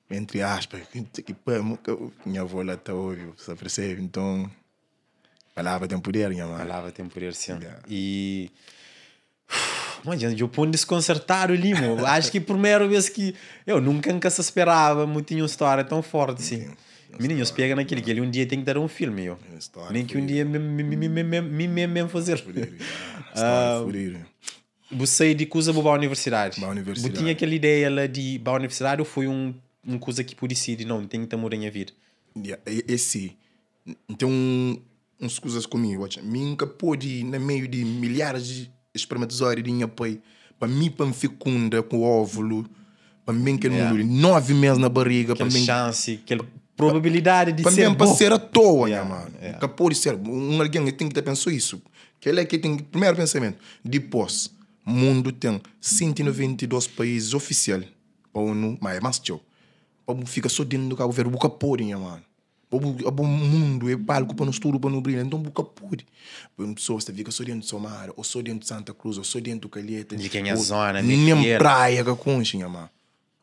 entre aspas, que pô, minha avó lá tá ouvindo, você percebe? Então, palavra tem poder, minha mãe. Palavra tem poder, sim. Yeah. E. Mano, eu ponho desconcertado ali, mo. Acho que a primeira vez que eu nunca nunca se esperava, mo tinha uma história tão forte assim. Meninos, pega naquele que ele um dia tem que dar um filme, eu. História Nem que um dia me me me me me me mesmo fazer. História fodida. Você de Cusa para a universidade. Ba' universidade. Você tinha aquela ideia lá de ir para a universidade ou foi um. un kuza ki bu disidi, não, N ten ki ta muda nha vida. Yeah, é si, N ten un uns kuzas ku mi, odja, mi N ka pode na meiu di milharis di espermatozoidi di nha pai, pa mi pa N fekunda ku óvulu, pa N ben kel mundu li, 9 mês na bariga, pa Kel N ben xansi, kel probabilidadi di pa N ser ben pa bo. ser atoa, nha Yeah, manu. yeah. Ka pode ser. Un algen el ten ki ta pensa isu. Kel-la ki el ten ki, primeru pensamentu. Dipôs, mundu ten 192 país ofisial pa ONU, ma é más txeu. Pa bu fika sô déntu di Kabu Verdi, bu ka pode, nha manu. Pa bu, abo mundu é palku pa nos tudu pa nu brilha, nton bu ka pode. Pesoas ta fika sô déntu Somada, ô sô déntu Santa Cruz, ô sô déntu Calheta, Di kenha ô zona, mi nem fiel. praia ka konxe, nha manu.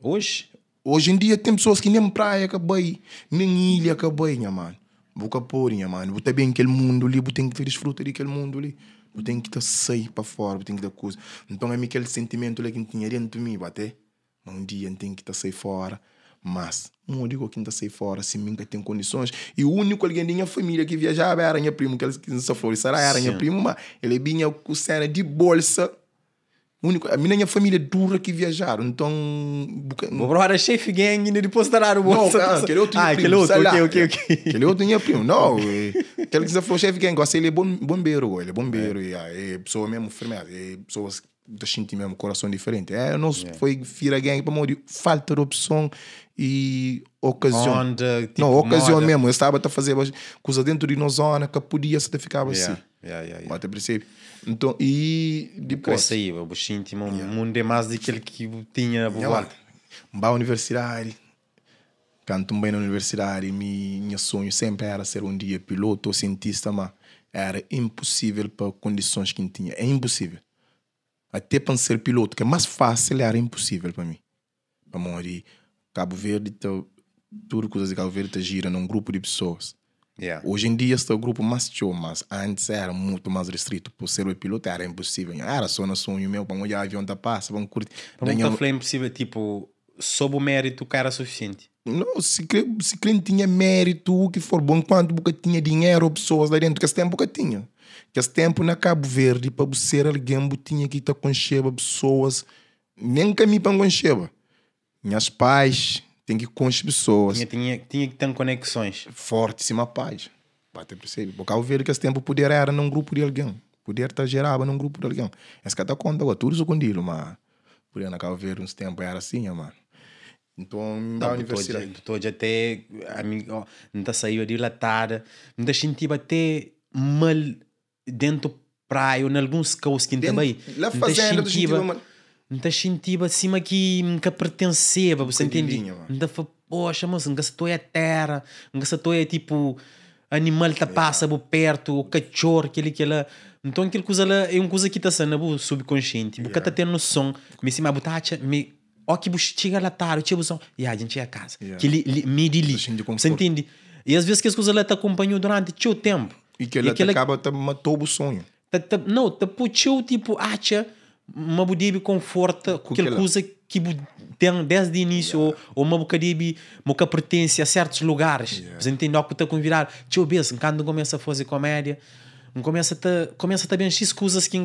Oxi. Oji en dia ten pesoas ki nem praia ka bai, nem ilha ka bai, nha manu. Bu ka pode, nha manu. Bu ta ben kel mundu li, bu ten ki ta disfruta di kel mundu li. Bu ten ki ta sai pa fora, bu ten ki ta kuza. Nton ami kel sentimentu la ki N tinha dentu mi, bate. Ma un dia N ten ki ta sai fora, mas modi go ki N ta sai fora si mi N ka ten kondisons? I úniku algen di nha família ki viajaba éra nha primu, kel ki N sta fla-u di Sara éra nha primu, ma el binha ku sena di bolsa. Úniku, ami na nha família dura ki viajadu, nton bu ka. Bu broda xefi gang inda dipôs ta dadu Não, bolsa. ah, aquele outro Ah, nha aquele primo, outro, sei lá. ok, ok, ok. Aquele outro nha primo, não, aquele que você falou chefe gang, gosta, ele é bom, bombeiro, ele é bombeiro, e, ah, é pessoa mesmo firmeza, é pessoas ta xinti mesmo coração diferente. É, nos foi fira gang pamodi falta de opção e ocasião. Onda, tipo, Não, ocasião moda. mesmo. Eu estava a fazer coisa dentro de nossa zona que podia se ficava Yeah, assim. yeah. Mas percebe? Então, e depois. Cresce aí, o xinti, o mundo é mais daquele que tinha a Nha volta. Lá, à universidade, canto bem na universidade, mi, meu sonho sempre era ser um dia piloto ou cientista, mas era impossível para condições que tinha. É impossível. Até para ser piloto, que é mais fácil, era impossível para mim. Para morrer, Cabo Verde, tá, tudo coisas de Cabo Verde tá gira num grupo de pessoas. Yeah. Hoje em dia está o grupo mais show, mas antes era muito mais restrito. Por ser o piloto era impossível. Era só no sonho meu, para olhar avião tá passa, para curtir. Para mim, foi impossível, tipo, sob o mérito que era suficiente. Não, se crente tinha mérito, o que for bom, enquanto boca tinha dinheiro ou pessoas lá dentro, que esse tempo que tinha. Que esse tempo na Cabo Verde, para ser alguém, tinha que estar com cheba pessoas, nem caminho para concheba. Minhas pais têm que conhecer pessoas. Tinha que ter conexões. Fortíssima paz. Bate percebe. Porque Cabo Verde que esse tempo o poder era num grupo de alguém. O poder tá gerava num grupo de alguém. Esse cara tá conta agora, tudo escondido, mas por na Cabo Verde uns tempos era assim, mano. Então, da universidade. Estou até, amigo, não tá saiu dilatada, não tá sentindo até mal dentro praia ou em alguns casos que também. Lá fazenda, do sentido mal. Não tá sentindo acima que nunca pertenceva, você entende? Não tá falando, poxa, moço, nunca se é terra, nunca se é tipo animal tá passa por perto, o cachorro, aquele que lá. Então aquele coisa lá é uma coisa que tá sendo no subconsciente, porque tá tendo noção, me se mabutacha, me ó que você chega lá tarde, chega som, e a gente chega a casa. Que li, me de li. Você entende? E às vezes que as coisas lá te acompanham durante teu tempo. E que ela acaba te matou o sonho. Não, te puxou tipo, acha, mas você conforta aquela coisa que tem desde o início, ou uma bocadinho, que pertence a certos lugares. Você entende? Ó, que te convidar. Tio bes, quando começa a fazer comédia, começa a também X coisas que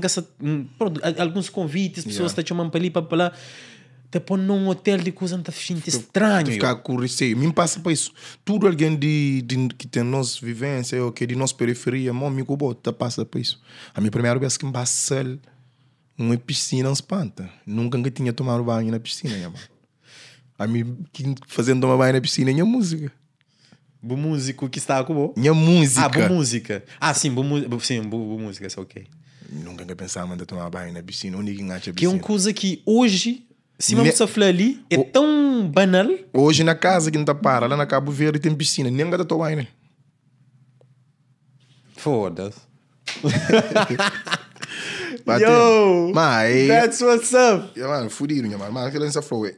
pronto, alguns convites, pessoas te chamam para ali, para lá. Te põe num hotel de coisa, não te estranho. Ficar com receio. Me passa para isso. Tudo alguém de que tem nossa vivência, ou que é de nossa periferia, meu amigo, te passa para isso. A minha primeira vez que me passa uma piscina, não espanta. Nunca tinha tomado banho na piscina, minha mãe. A mim, fazendo tomar banho na piscina, minha música. Bom músico que está com bom? Minha música. Ah, boa música. Ah, sim, boa sim, boa música, isso é ok. Nunca pensava em tomar banho na piscina. Onde que engacha a piscina? Que é uma coisa que hoje... Se uma pessoa falar ali, é tão banal. Hoje na casa que não tá para, lá na Cabo Verde tem piscina, nem gata tomar banho, né? Foda-se. Yo! Mas, that's what's up! Yeah, mano, fudido, mano. Mas aquilo não falou,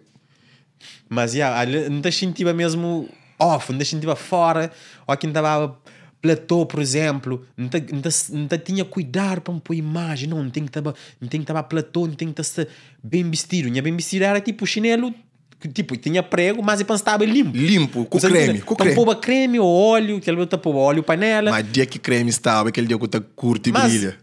Mas, yeah, não te sentia mesmo off, não te sentia fora. Ou quem estava platô, por exemplo, não te tinha cuidado para me pôr imagem, não tem que estar platô, não tem que estar bem vestido. Minha bem vestido era tipo chinelo, tipo, tinha prego, mas depois estava limpo. Limpo, com creme, com creme. Então, creme ou óleo, que ele botou óleo, panela. Mas dia que creme estava, aquele dia que tá curto e brilha.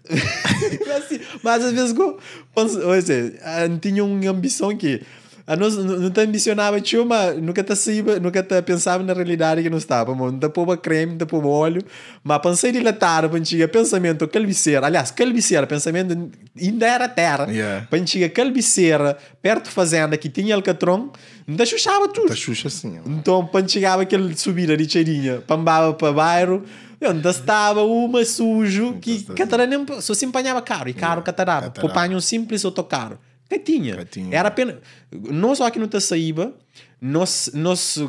Mas às vezes, ou seja, não tinha uma ambição que... Anos nu ta ambisionaba txeu, ma nu ka ta saiba, nu ka ta pensaba na realidadi ki nu staba. Pamodi nu ta poba kremi, nu ta poba óliu, ma pa N sai di latadu pa N txiga pensamentu kalbisera, aliás, kalbisera, pensamentu inda era tera, pa N txiga kalbisera pertu fazenda ki tinha alkatron, N ta xuxaba tudu. Ta xuxa sin. Nton, pa N txigaba kel subida di txadinha pa N baba pa bairu, yo, N ta staba uma suju ki ka ta da nen pa, so si N panhaba karu, i karu ka ta daba, pa panha un sinplis otokaru. Ka tinha. Ka tinha. Era pena. Nos óki nu ta saíba, nos, nos,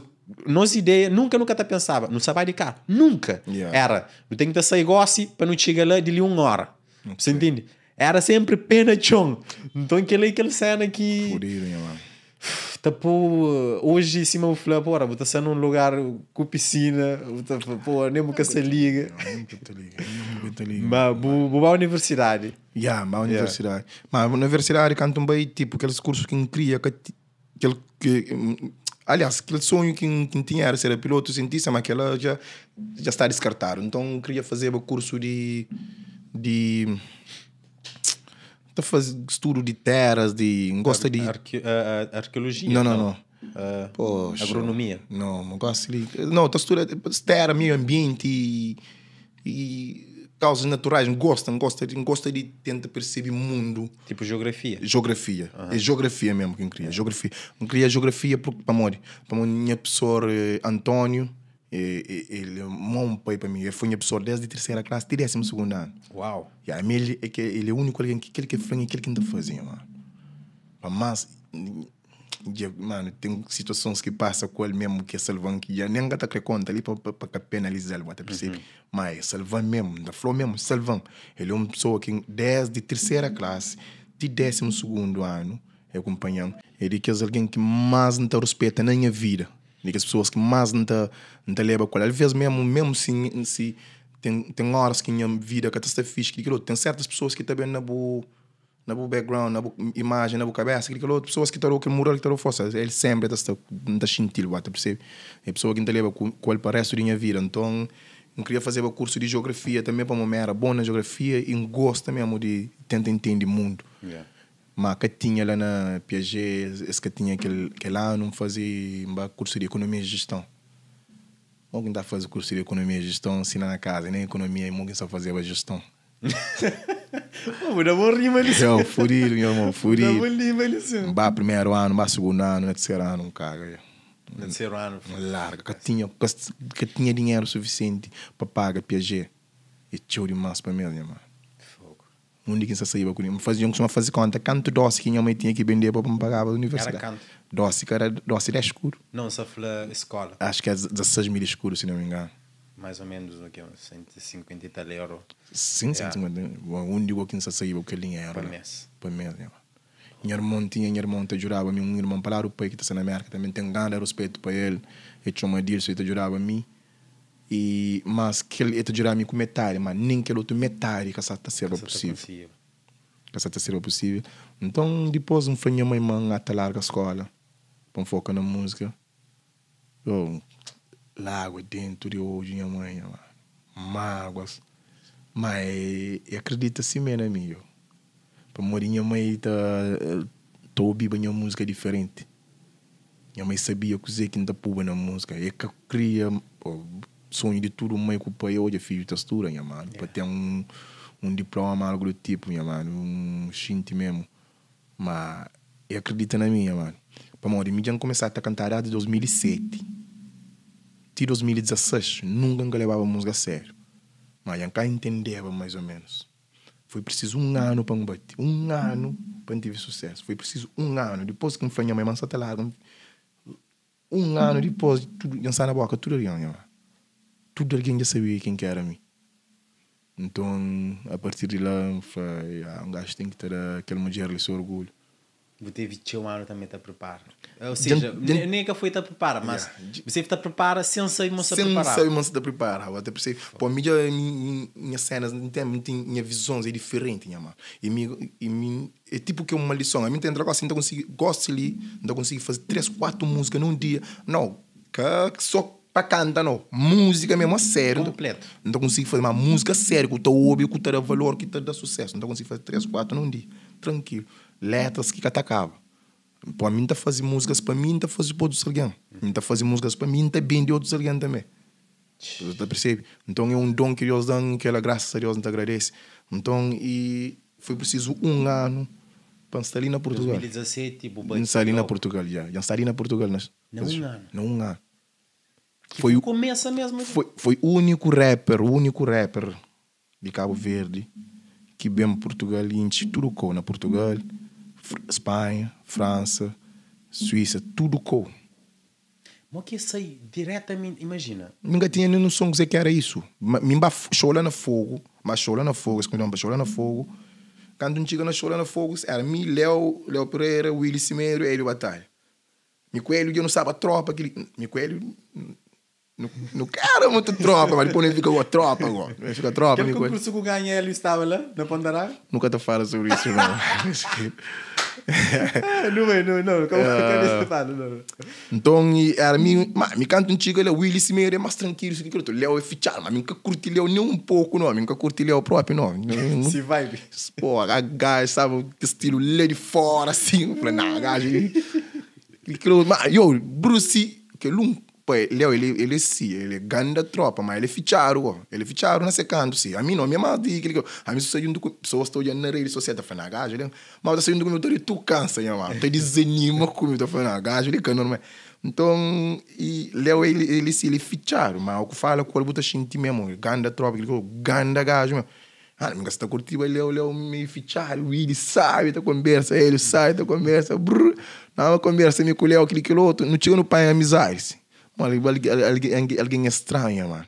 nos ideia, nunka nu ka ta pensaba, nu sa bai di karu. Nunka. Yeah. Era, nu ten ki ta sai gósi pa nu txiga la di li un óra. Você entende? Era senpri pé na txon. Nton kel-la é kel séna ki. Fudidu, nha mano. Ta pô, oji sima bu fla, pora, bu ta sta num lugar ku piscina, bu ta fla, pô, nem bu ka sa liga. Nem bu ka ta liga, nem bu ka ta liga. Ma bu, bu ba universidadi. Ya, N ba universidadi. Ma universidadi kantu N bai, tipo, kel kursu ki N kria ka ti, kel ki, aliás, kel sonhu ki N tinha era ser pilotu, sientista, ma kela dja, dja sta diskartadu. Nton N kria fazeba kursu di, di. Ta faze studu di teras, di. N gosta di. Arkeolojia? Não, não, não. Poxa. Agronomia? Não, N gosta di. Não, ta studa tera, meio ambienti i, i kauzas naturais. N gosta, N gosta di, N gosta di tenta persebe mundu. Tipo geografia? Geografia. É geografia mesmu ki N kria, geografia. N kria geografia pamodi? Pamodi nha profesor António. El é mó un pai pa mi. El foi nha profesor desdi tercera klasi ti désimu segundu anu. Uau! Ya, ami el é ke el é úniku algen ki kel ki el fla-m é kel ki N ta faze, nha manu. Pa más, dja, manu, ten situasons ki pasa ku el mésmu ki el salva-m ki dja nen N ka ta kre konta li pa pa ka penaliza-l, bu ta persebe. Má el salva-m mésmu, N ta fla-u mésmu, el salva-m. El é un pesoa ki desdi tercera klasi ti désimu segundu anu el kunpanha-m. É di kes algen ki más N ta ruspeta na nha vida. Di kes pesoas ki más N ta N ta leba ku el. Alvês mésmu, mésmu si si ten ten óras ki nha vida ka ta sta fixi, kel otu, ten sértus pesoas ki ta ben na bu na bu background, na bu imajen, na bu kabésa, kel otu pesoas ki ta da-u kel mural, ki ta da-u forsa. El sénpri ta sta, N ta xinti-l, bu ta persebe? É pesoa ki N ta leba ku ku el pa réstu di nha vida. Nton, N kria fazeba kursu di jiografia tanbê pamodi mi éra bon na jiografia i N gosta mésmu di tenta intende mundu. Ma ka tinha la na Piaget, es ka tinha kel kel anu, N faze, N ba kursu di ekonomia i jeston. Mo ki N ta faze kursu di ekonomia i jeston si na na kaza nen ekonomia i mo ki N sa fazeba jeston. Pô, bu da bon rima li sin. Yo, fudidu nha irmon, fudidu. Bu da bon rima li sin. N ba primeru anu, N ba sugundu anu, na terseru anu N kaga dja. Na terseru anu. N larga, ka tinha, ka tinha dinheru sufisienti pa paga Piaget. É txeu dimás pa mi es nha mano. Fogo. Undi ki N sa saiba ku dinheru? N faze, N kustuma faze konta kantu dosi ki nha mai tinha ki bendeba pa N pagaba universidadi. Era kantu? Dosi ka era dosi 10 skudu. Não, N sa fla skola. Acho ki era 16 mil skudu, si não me engano. Mais ou menos o ke? Uns 150 e tal euro. Sim, 150. Bom, undi go ki N sa saiba ku kel dinheru Pa la? mês. Pa mês, nha. Nha irmon tinha, nha irmon ta djudaba mi, un irmon pa ladu pai ki ta sta na Merka tanbe, N ten grandi ruspetu pa el, el txoma Adilson, el ta djudaba mi. E mas kel e ta djuda mi ku metadi, ma nen kel otu metadi ka sa ta serba pusivel. Ka sa ta serba pusivel. Nton dipos N fla nha mai ma N ata larga skola pa N foka na musika. Yo, lagua dentu di odju nha mai, nha manu. Maguas. Ma e akredita simé na mi, yo. Pamodi nha mai ta ta obiba nha musika diferenti. Nha mai sabia kuzê ki N ta puba na múzika. E ka kria sonhu di tudu mai ku pai odja fidju ta studa, nha manu, pa ten un un diploma, algu du tipu, nha manu, un xinti memu. Ma e akredita na mi, nha manu. Pamodi mi dja N kumesa ta kanta desdi 2007 ti 2016, nunka N ka lebaba múzika a sériu. Ma dja N ka intendeba mais o menus. Foi prisizu un anu pa N bati, un anu pa N tive susésu. Foi prisizu un anu. Dipôs ki N fla nha mai ma N sa ta larga, un anu dipôs, tudu, dja N sta na bóka tudu algen, nha mai. Tudu algen dja sabia ken ki éra mi. Nton, apartir di la, N fla, ya, un gaju ten ki ta da kel mudjer li se orgulhu. Bu tevi txeu anu tanbe ta pripara. Ou seja, nem ka foi ta pripara, mas bu tevi ta pripara sen sabe ma sa preparaba. Sen sabe ma sa ta preparaba, ta percebe? Pô, mi dja nha cenas, n tem, n tem nha visões é diferente, nha mano. E mi, e mi é tipo que é um maldição. Ami n ta entra gosi, n ta konsigi, gosi li, n ta konsigi faze 3, 4 música num dia. Não, ka só pa canta não, música mesmo a sério. Completo. N ta konsigi faze, mas música a sério, ku ta obi, ku ta da valor, ki ta da sucesso. N ta konsigi faze 3, 4 num dia, tranquilo. Letras ki ka ta kaba. Pô, ami N ta faze múzikas pa mi, N ta faze pa otus algen. N ta faze múzikas pa mi, N ta bende otus algen tanbê. Bu ta persebe? Nton é un don ki Deus da-m, kela grasas a Deus N ta agradese. Nton i foi prisizu un anu pa N sta li na Purtugal. 2017 bu bati N sta li na logu? Purtugal, dja. Dja N sta li na Purtugal na Na un anu? Na un anu. Ki Foi bu kumesa mesmu li? Foi foi úniku rapper, úniku rapper di Kabu Verdi ki ben Purtugal i intxi tudu kou na Purtugal, Spanha, Fransa, Suísa, tudu kou. Mo ki es sai diretamenti, imajina. Mi ka tinha nen noson kuzê ki era isu. Ma mi ba show la na Fogo, ba show la na Fogo, es konvidan-m pa show la na Fogo. Kantu N txiga na show la na Fogo, era mi, Leo, Leo Pereira, Willy Simerio, Hélio Batalha. Mi ku Hélio dja nu staba tropa, kili, mi ku Hélio Nu, nu ka era mutu tropa, mas dipôs nu fika go tropa go. Nu fika tropa. Kel konkursu ku ganha Hélio staba la na Ponta d'Água? Nu ka ta fala sobri isu não. Nu bai, nu, não, ka ka fala, não. Nton, era mi, ma mi kantu N txiga la, Willy Simeira é más trankilu, si ki kel otu. Léo é fitxadu, ma mi N ka kurti Léo nen un poku não, mi N ka kurti Léo propi não. Si vibe. Porra, gajo sabe, ki stilu la di fora assim, N fla, nah, gajo li, kel otu, ma yo, Bruce, kel un Pai, Leo, ele, ele é si, ele é ganda tropa, ma ele é fitxadu go. Ele é fitxadu na se kantu, si. Ami no, ami é más di kili ki. Ami su sta djuntu ku pesoas ta odja-m na redi sosial ta fla, na gaju li, ma bu ta sta djuntu ku mi bu ta ri, tu kansa nha mano, ta dizanima ku mi, ta fla, na gaju li ka normal. Nton, i Leo ele, ele si, ele é fitxadu, ma ku fala ku el bu ta xinti memu, ganda tropa, kili ki, ganda gaju memu. Ah, mi ka sta kurtiba Leo, Leo meio fitxadu, Willy sabi ta konbersa, Hélio sabi ta konbersa, brrr, na uma konbersa mi ku Leo, kili kil otu, nu txiga nu panha amizadi si. Mano, algen, algen é stranha, mano.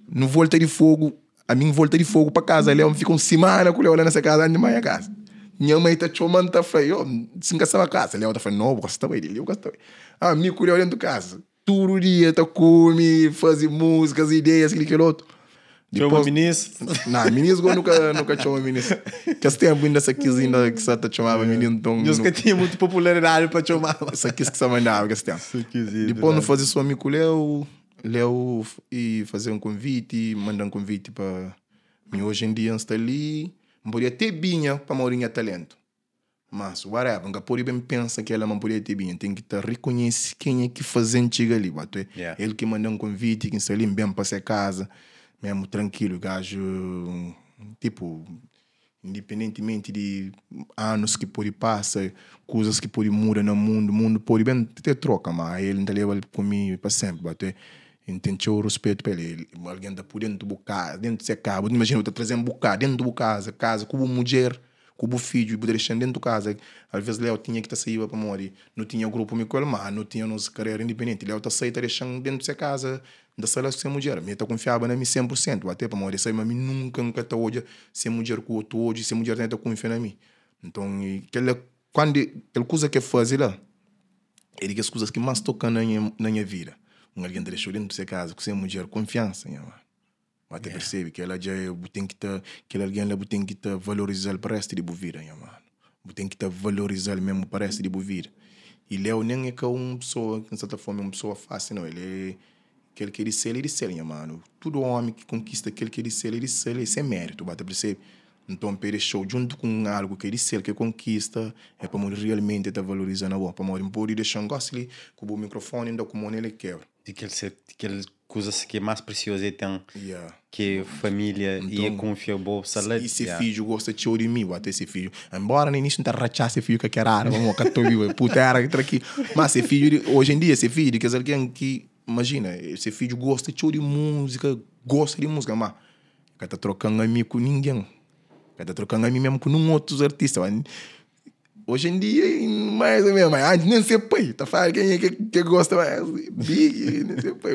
Nu volta di Fogo, ami N volta di Fogo pa kaza, Leo, N fika un simana ku Leo la na se kaza antis di manha kaza. Nha mai ta txoma-m ta fla, yo, si N ka staba kaza, Leo ta fla, no, bu ka sta bai di li, bu ka sta bai. Ah, mi ku Leo dentu kaza. Tudu dia ta kume, faze múzikas, ideias, kel kel otu. Txoma minis? Não, minis go nunca, nunca txoma minis. Kes tempu inda sa kis inda ki sa ta txomaba minis, nton... Nhos ka tinha mutu popularidadi pa txomaba. Sa kis ki sa mandaba kes tempu. Dipôs nu faze som mi ku Leo, Leo i faze un konviti, manda un konviti pa mi. Oji en dia N sta li, N podia te binha pamodi nha talentu. Mas, whatever, N ka pode ben pensa kela ma N podia te binha. N ten ki ta rikonhese kenha ki faze-m txiga li. Batu é el ki manda-m konviti ki N sta li, N ben pa se kaza memu trankilu. Gaju, tipu, indipendentimenti di anus ki pode pasa, kuzas ki pode muda na mundu, mundu pode ben te troka, ma el N ta leba-l ku mi pa senpri. Batu é N ten txeu ruspetu pa el. El algen ta pui dentu bu kaza, dentu se kaza. Bu ta imajina bu ta traze-m bu ka dentu bu kaza, kaza ku bu mudjer. Ku bu fidju i bu ta dexa-m dentu kaza. Alvês Leo tinha ki ta saíba pamodi nu tinha grupu mi ku el, má nu tinha nos karera indipendenti. Leo ta sai ta dexa-m dentu se kaza, N ta sta la ku se mudjer. Mi el ta kunfiaba na mi sen pur sentu, até pamodi el sabe ma mi nunka N ka ta odja se mudjer ku otu odju i se mudjer tanbê ta kunfia na mi. Nton, kel-la, kandu kel kuza ki el faze la, é di kes kuzas ki más toka-m na nha vida. Un algen ta dexa-u dentu se kaza ku se mudjer, kunfiansa, nha manu. Ba ta percebe kela dja é bu ten ki ta kel algen la bu ten ki ta valorizal pa restu di bu vida nha mano bu ten ki ta valorizal mesmo pa restu di bu vida e Leo nen é ka un pessoa ki N sa ta fla ma é un pessoa fácil nau el é kel ki é di sel é di sel nha mano tudu omi ki konkista kel ki é di sel é di sel é sen méritu ba ta percebe nton pa e dexau djuntu ku un algu ki é di sel ki e konkista é pamodi realmenti e ta valoriza na bo pamodi N pode dexa-m gosi li ku bu mikrofoni N da ku mo nel e kebra. Di kel kel kuzas ki é más presiozu é ten ki é família i é kunfia bo sta la. I se fidju gosta txeu di mi, até se fidju, enbora na inísiu N ta ratxa se fidju ka ker ara, pamodi ka ta obiba, puta era ki tra ki, ma se fidju oji en dia se fidju di kes algen ki, imajina, se fidju gosta txeu di múzika, gosta di múzika, ma ka ta troka-m ami ku ningen, ka ta troka-m ami mesmu ku nun otus artista. Hoje em dia, mais ou menos, mas antes nem ser pai. Ta fala quem é que, que gosta mais. Big, nem ser pai.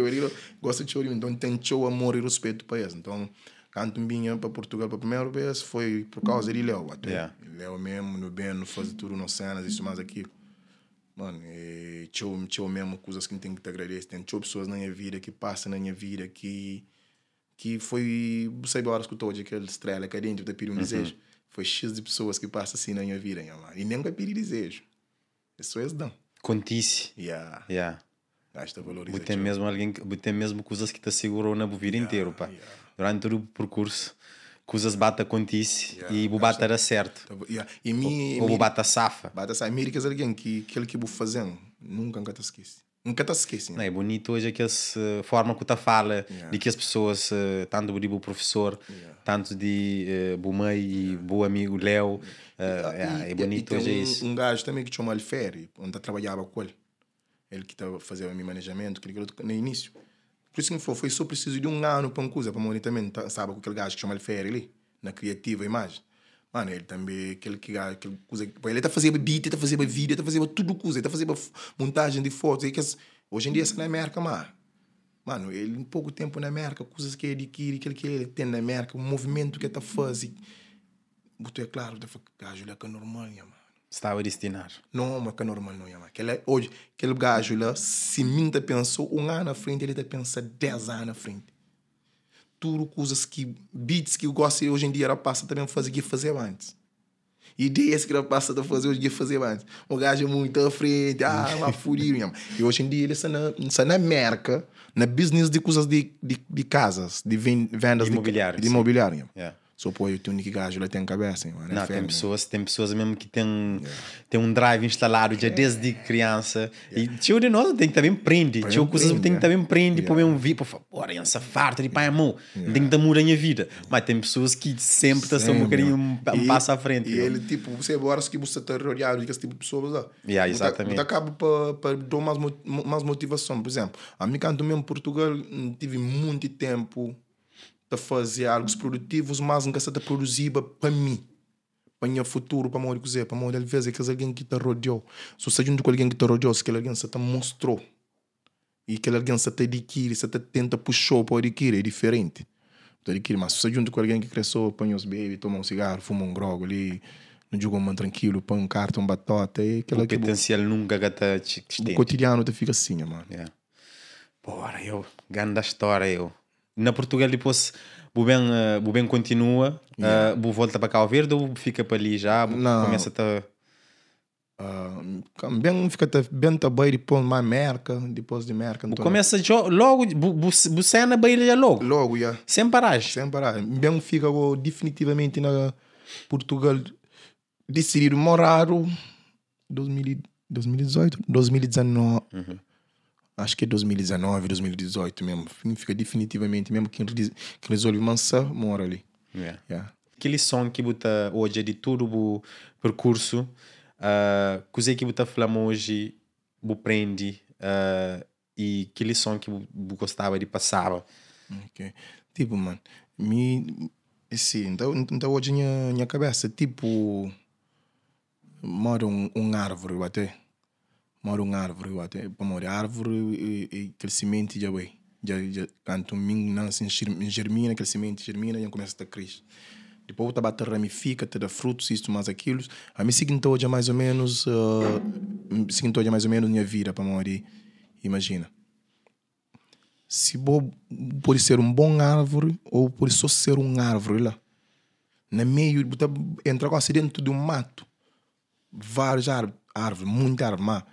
Gosta de chorar, então tem txeu amor e respeito para eles. Então, quando vinha para Portugal pela primeira vez, foi por causa de Léo. Até. Yeah. Léo mesmo, no bem, no fazer tudo nas cenas, isso mais aquilo. Mano, é txeu, txeu mesmo, coisas que tem que te agradecer. Tem txeu pessoas na minha vida que passam na minha vida que Ki foi, bu sabe oras ku ta odja kel strela kadenti bu ta pidi un dizeju? Foi xis di pesoas ki pasa si na nha vida nha mano. I nen ka pidi dizeju. É so es dan. Kontise. Yeah. Yeah. Gajo ta valoriza Bu ten txeu. mesmu algen, bu ten mesmu kuzas ki ta segurou na bu vida interu pa. Yeah. Duranti tudu bu perkursu. kuzas ba ta kontise e bu ba ta da sertu. Yeah. E mi, Ou bu ba ta safa. Ba ta safa. Mi é di kes algen ki kel ki bu faze-m nunka N ka ta skese. N ka ta skese. Não, é bonito hoje aqueles forma que tu fala de que as pessoas, tanto de bu professor, tanto de bu mãe e bu amigo Léo, é bonito e hoje tem isso. Um gajo também que chama Alferi, onde eu trabalhava com ele. Ele que estava fazendo o meu manejamento, aquele outro, no início. Por isso que foi só preciso de um ano para uma coisa, para morrer também, tá, sabe, com aquele gajo que chama Alferi ali, na Criativa Imagem. Mano, ele também, aquele que aquele coisa, ele tá fazendo beat, ele tá fazendo vídeo, ele tá fazendo tudo coisa, ele tá fazendo montagem de fotos. E que, hoje em dia, isso na América, mano. Mano, ele em pouco tempo na América, coisas que ele adquire, aquilo que ele tem na América, o movimento que ele tá fazendo. Botou é claro, tá falando, gajo, ele é que é normal, nha, mano. Estava destinado. Não, mas que é normal, não, nha, mano. Aquele, hoje, aquele gajo lá, se mim tá pensou um ano na frente, ele tá pensando 10 anos na frente. Tudo coisas que, beats que eu gosto hoje em dia, era passa também fazer que fazer antes. Ideias que era passa a fazer hoje em dia fazer antes. O gajo é muito à frente, ah, fudido, nha, mano. E hoje em dia ele está na América, na business de coisas de casas, de vendas imobiliário, de imobiliário. Yeah. Só pô, eu tenho que gajo lá tem cabeça, mano. Não, tem pessoas mesmo que tem um drive instalado já desde criança. E tio de nós tem que também prende. Tio coisas tem que também prende, pô, mesmo vi, pô, porra, essa farta de pai e mão, tem que mudar a minha vida. Mas tem pessoas que sempre estão um bocadinho um passo à frente. E ele, tipo, você agora que você está rodeado de esse tipo de pessoas lá. Yeah, exatamente. Você acaba para dar mais motivação. Por exemplo, a mim, quando mesmo em Portugal, tive muito tempo de fazer algo produtivos, mas nunca se produzir para mim, para o meu futuro, para morrer, para morrer, às vezes é que alguém que te rodeou. Se você junto com alguém que te rodeou, se aquele alguém se te mostrou e aquele alguém se te adquire, se te tenta puxar para adquirir, é diferente. Te adquire, mas se você junto com alguém que cresceu, põe os baby, toma um cigarro, fuma um grogo ali, não joga um tranquilo, põe um cartão, batata, e aquela o potencial nunca gata te. O cotidiano te fica assim, mano. Yeah. Porra, eu, grande história, eu. Na Portugal depois o bem continua, bu volta para Cabo Verde ou fica para ali já? Não. Começa a bem fica bem também depois na América, depois de América. Então, começa logo, bu cena baile já logo. Logo, já. Sem parar. Sem parar. Bem fica definitivamente na Portugal decidido morar 2018, 2019. Uhum. Acho que é 2019, 2018 mesmo. Fica definitivamente mesmo quem resolve mansa mora ali. Yeah. Yeah. Aquele som que bota hoje de todo o percurso, coisa que bota falando hoje, bu prende, e aquele som que bu gostava de passar. Ok. Tipo, mano, me, assim, então hoje minha cabeça, tipo, mora um árvore até. Mora um árvore, até para morar árvore e crescimento já vai. Já quando um nasce, germina, crescimento germina, já começa a crescer. Depois o bate ramifica, te dá frutos, isto mais aquilo. A mim seguinte hoje é mais ou menos, seguinte hoje é mais ou menos minha vida para morar. Imagina. Se bo, pode ser um bom árvore ou pode só ser um árvore lá. Na meio, entra quase dentro de um mato. Várias árvores, muita árvore, mas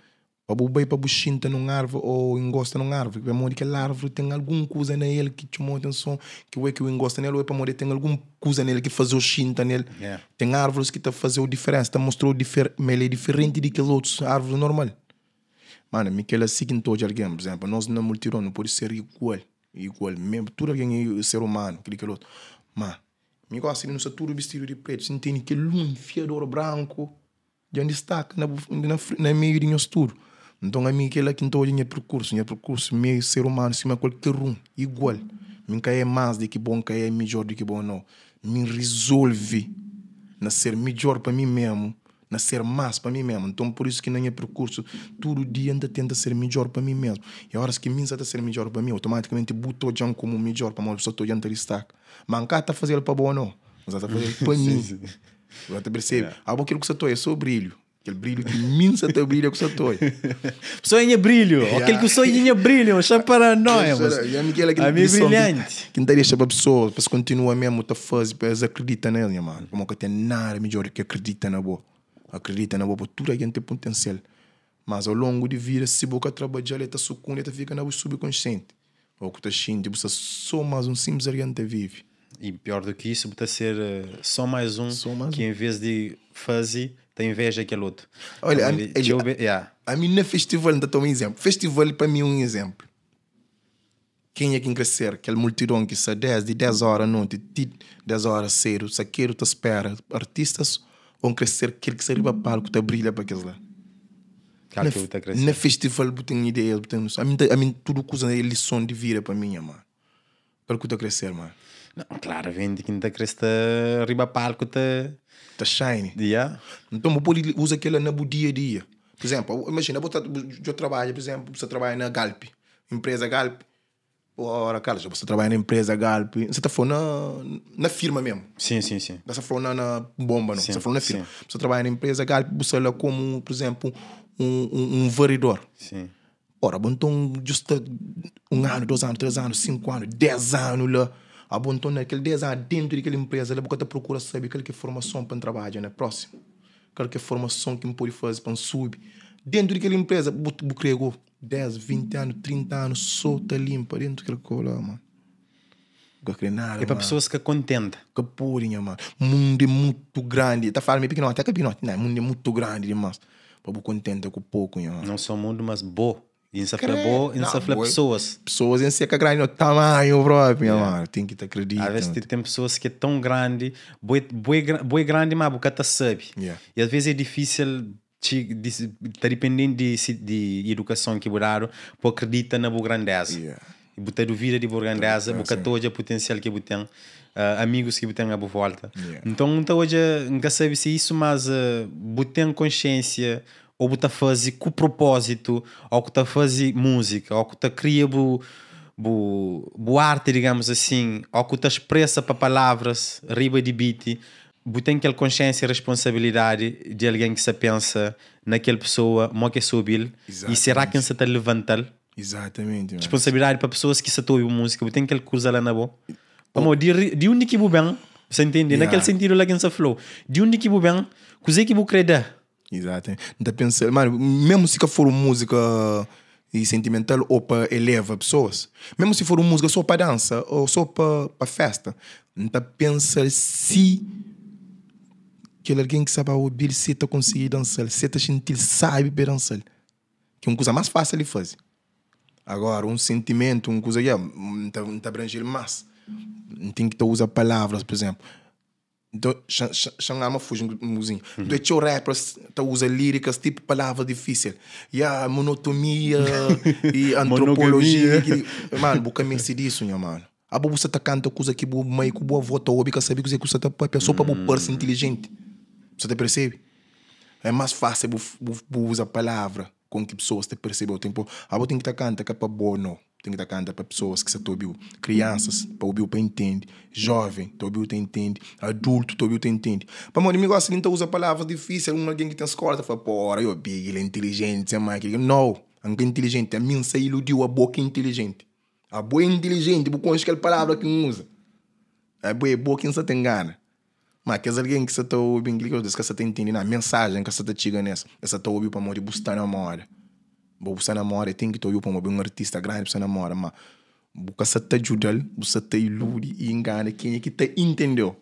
para o bem para buchinta num árvore ou encosta num árvore, para morrer aquela árvore tem alguma coisa nele que te chamou a atenção, que o é que o encosta nele, ou é para morrer tem alguma coisa nele que faz o chinta nele. Yeah. Tem árvores que te fazem a diferença, te mostrou ele é diferente de aqueles outros árvores normal. Mano, aquela seguinte hoje alguém, por exemplo, nós na multidão não pode ser igual, mesmo tudo alguém é ser humano, aquele outro. Mas me gosta de não ser tudo vestido de preto, se não tem aquele um enfiador branco, já destaca na meio de nós tudo. Então, a mim, aquele que estou em percurso, meio ser humano, acima qualquer um, igual. Nunca é mais do que bom, nunca é melhor do que bom, não. Me resolve na ser melhor para mim mesmo, na ser mais para mim mesmo. Então, por isso que na minha percurso, todo dia ainda tenta ser melhor para mim mesmo. E a horas que mim está a ser melhor para mim, automaticamente boto já como melhor para uma pessoa que estou destaque. Mas nunca está a fazer para bom, não. Mas está a fazer para mim. Você percebe? Yeah. Ah, aquilo que você está é só brilho. Aquele brilho que imensa teu brilho que você está. Sonha brilho. Yeah. Aquele que sonha brilho, chama paranoia. E a Miguel é aquele brilhante. Que não deixa para a pessoa, para se continua mesmo a fazer, para eles acreditam nele, mano. Como que tem nada melhor que acredita na boa. Acredita na boa, porque tudo a gente tem potencial. Mas ao longo de vida, se você trabalhar, ele está sucumbindo, ele fica no subconsciente. Ou que está sentindo, você só mais um simples alguém que vive. E pior do que isso, bu ser só mais um Só mais que em vez de fazer, te inveja aquele outro. Olha, Então, yeah. A mim na festival, então toma um exemplo. Festival para mim é um exemplo. Quem é que crescer? Aquela multidão que está 10, de 10 horas à noite, de 10 horas cedo, saqueiro te espera. Artistas vão crescer, aquele que se arriba palco, te brilha para aqueles lá. Claro que tá crescer. Na festival, tem ideias, tem noção. A mim tudo coisa é lição de vida para mim, mano. Quero que te crescer, mano. Não, claro, vem de quem tá crescer, riba palco, tá. Tá shine. Yeah. Então, eu pode usar aquilo no dia a dia. Por exemplo, imagina, eu trabalho, por exemplo, você trabalha na Galp, empresa Galp. Ora, Carlos, você trabalha na empresa Galp. Você está falando na firma mesmo. Sim, sim, sim. Você falou na bomba, não. Sim, Você falou na firma. sim. Você trabalha na empresa Galp, você lá como, por exemplo, um varredor. Sim. Ora, bom, então, justo 1 ano, 2 anos, 3 anos, 5 anos, 10 anos lá. Ah, bom, então, naquele 10 anos dentro daquela empresa, lá, você procura saber qual que é a formação para trabalhar, né? Próximo. Qual que é a formação que me pode fazer para subir. Dentro daquela empresa, você criou 10, 20 anos, 30 anos, só tá limpa dentro daquela coisa lá, mano. Não quero nada, É para mano. pessoas que contenta. Que purinha, mano. O mundo é muito grande. Tá falando meio pequeno, até que pequeno. Não, o mundo é muito grande demais. Para você contenta com pouco, mano. Não só o mundo, mas bo. Insa Cre- bo, insa Não, fla boa. pessoas. Pessoas em seca grande no tamanho próprio, mano. Tem que te acreditar. Às vezes tem pessoas que é tão grande, boi grande, mas a boca sabe. Yeah. E às vezes é difícil, tá dependendo de educação que buraram, pô acredita na boa grandeza. Yeah. E botar duvida de boa grandeza, boca toda o potencial que tem, amigos que tem à boa volta. Yeah. Então, então hoje, nunca sabe se isso, mas uh, tem consciência, ou botar fazer com propósito, ou que tá fazer música, ou que tá cria bu, bu, bu arte, digamos assim, ou que tá expressa para palavras, riba de beat, bu tem aquela consciência e responsabilidade de alguém que se pensa naquela pessoa, mo que soube, e será que se tá levantando? Exatamente, mano. Responsabilidade para pessoas que se ouvem música, bu tem aquele coisa lá na boa. Como de onde que bu bem, você entende? Yeah. Naquele sentido lá que você falou, de onde que bu bem, coisa que bu creda. Exatamente. Então pensa, mano, mesmo se que for música e sentimental ou para eleva pessoas, mesmo se for música só para dança ou só para festa, então pensa se aquele alguém que sabe ouvir, se tá conseguir dançar, se tá sentir, sabe para dançar. Que é uma coisa mais fácil de fazer. Agora, um sentimento, uma coisa que é, não tá abranger mais. Não tem que usar palavras, por exemplo. Então, chama fuge um muzinho. Então, é o rappers tá usa líricas tipo palavra difícil. E a monotonia e antropologia. Que, mano, boca me se disso, minha mano. A boa você tá canta coisa que boa mãe que boa avó tá ouve que sabe que você tá papel só para boa parecer inteligente. Você te percebe? É mais fácil bu usar palavra com que pessoas te percebem o tempo. A boa tem que tá canta que é para boa não. Tem que tá canta para pessoas que se tá ouvindo. Crianças, para ouvir para entende. Jovem, tá ouvindo te entende. Adulto, tá ouvindo te entende. Para mim, amigo, assim, então usa palavras difíceis. Um alguém que tem escola, tá fala, porra, eu big, ele é inteligente, é mais. Não, não é inteligente. A mim se iludiu a boca é inteligente. A boa é inteligente, porque com aquela palavra que não usa. A boa é boa que não se tem engana. Mas que alguém que você está ouvindo, que você está entendendo a mensagem que você está chegando nessa. Você está ouvindo para morrer, buscar na mora. Vou buscar na mora, tem que ouvir para morrer um artista grande, buscar na mora, mas você está ajudando, você está ilude e engana quem é que te entendeu.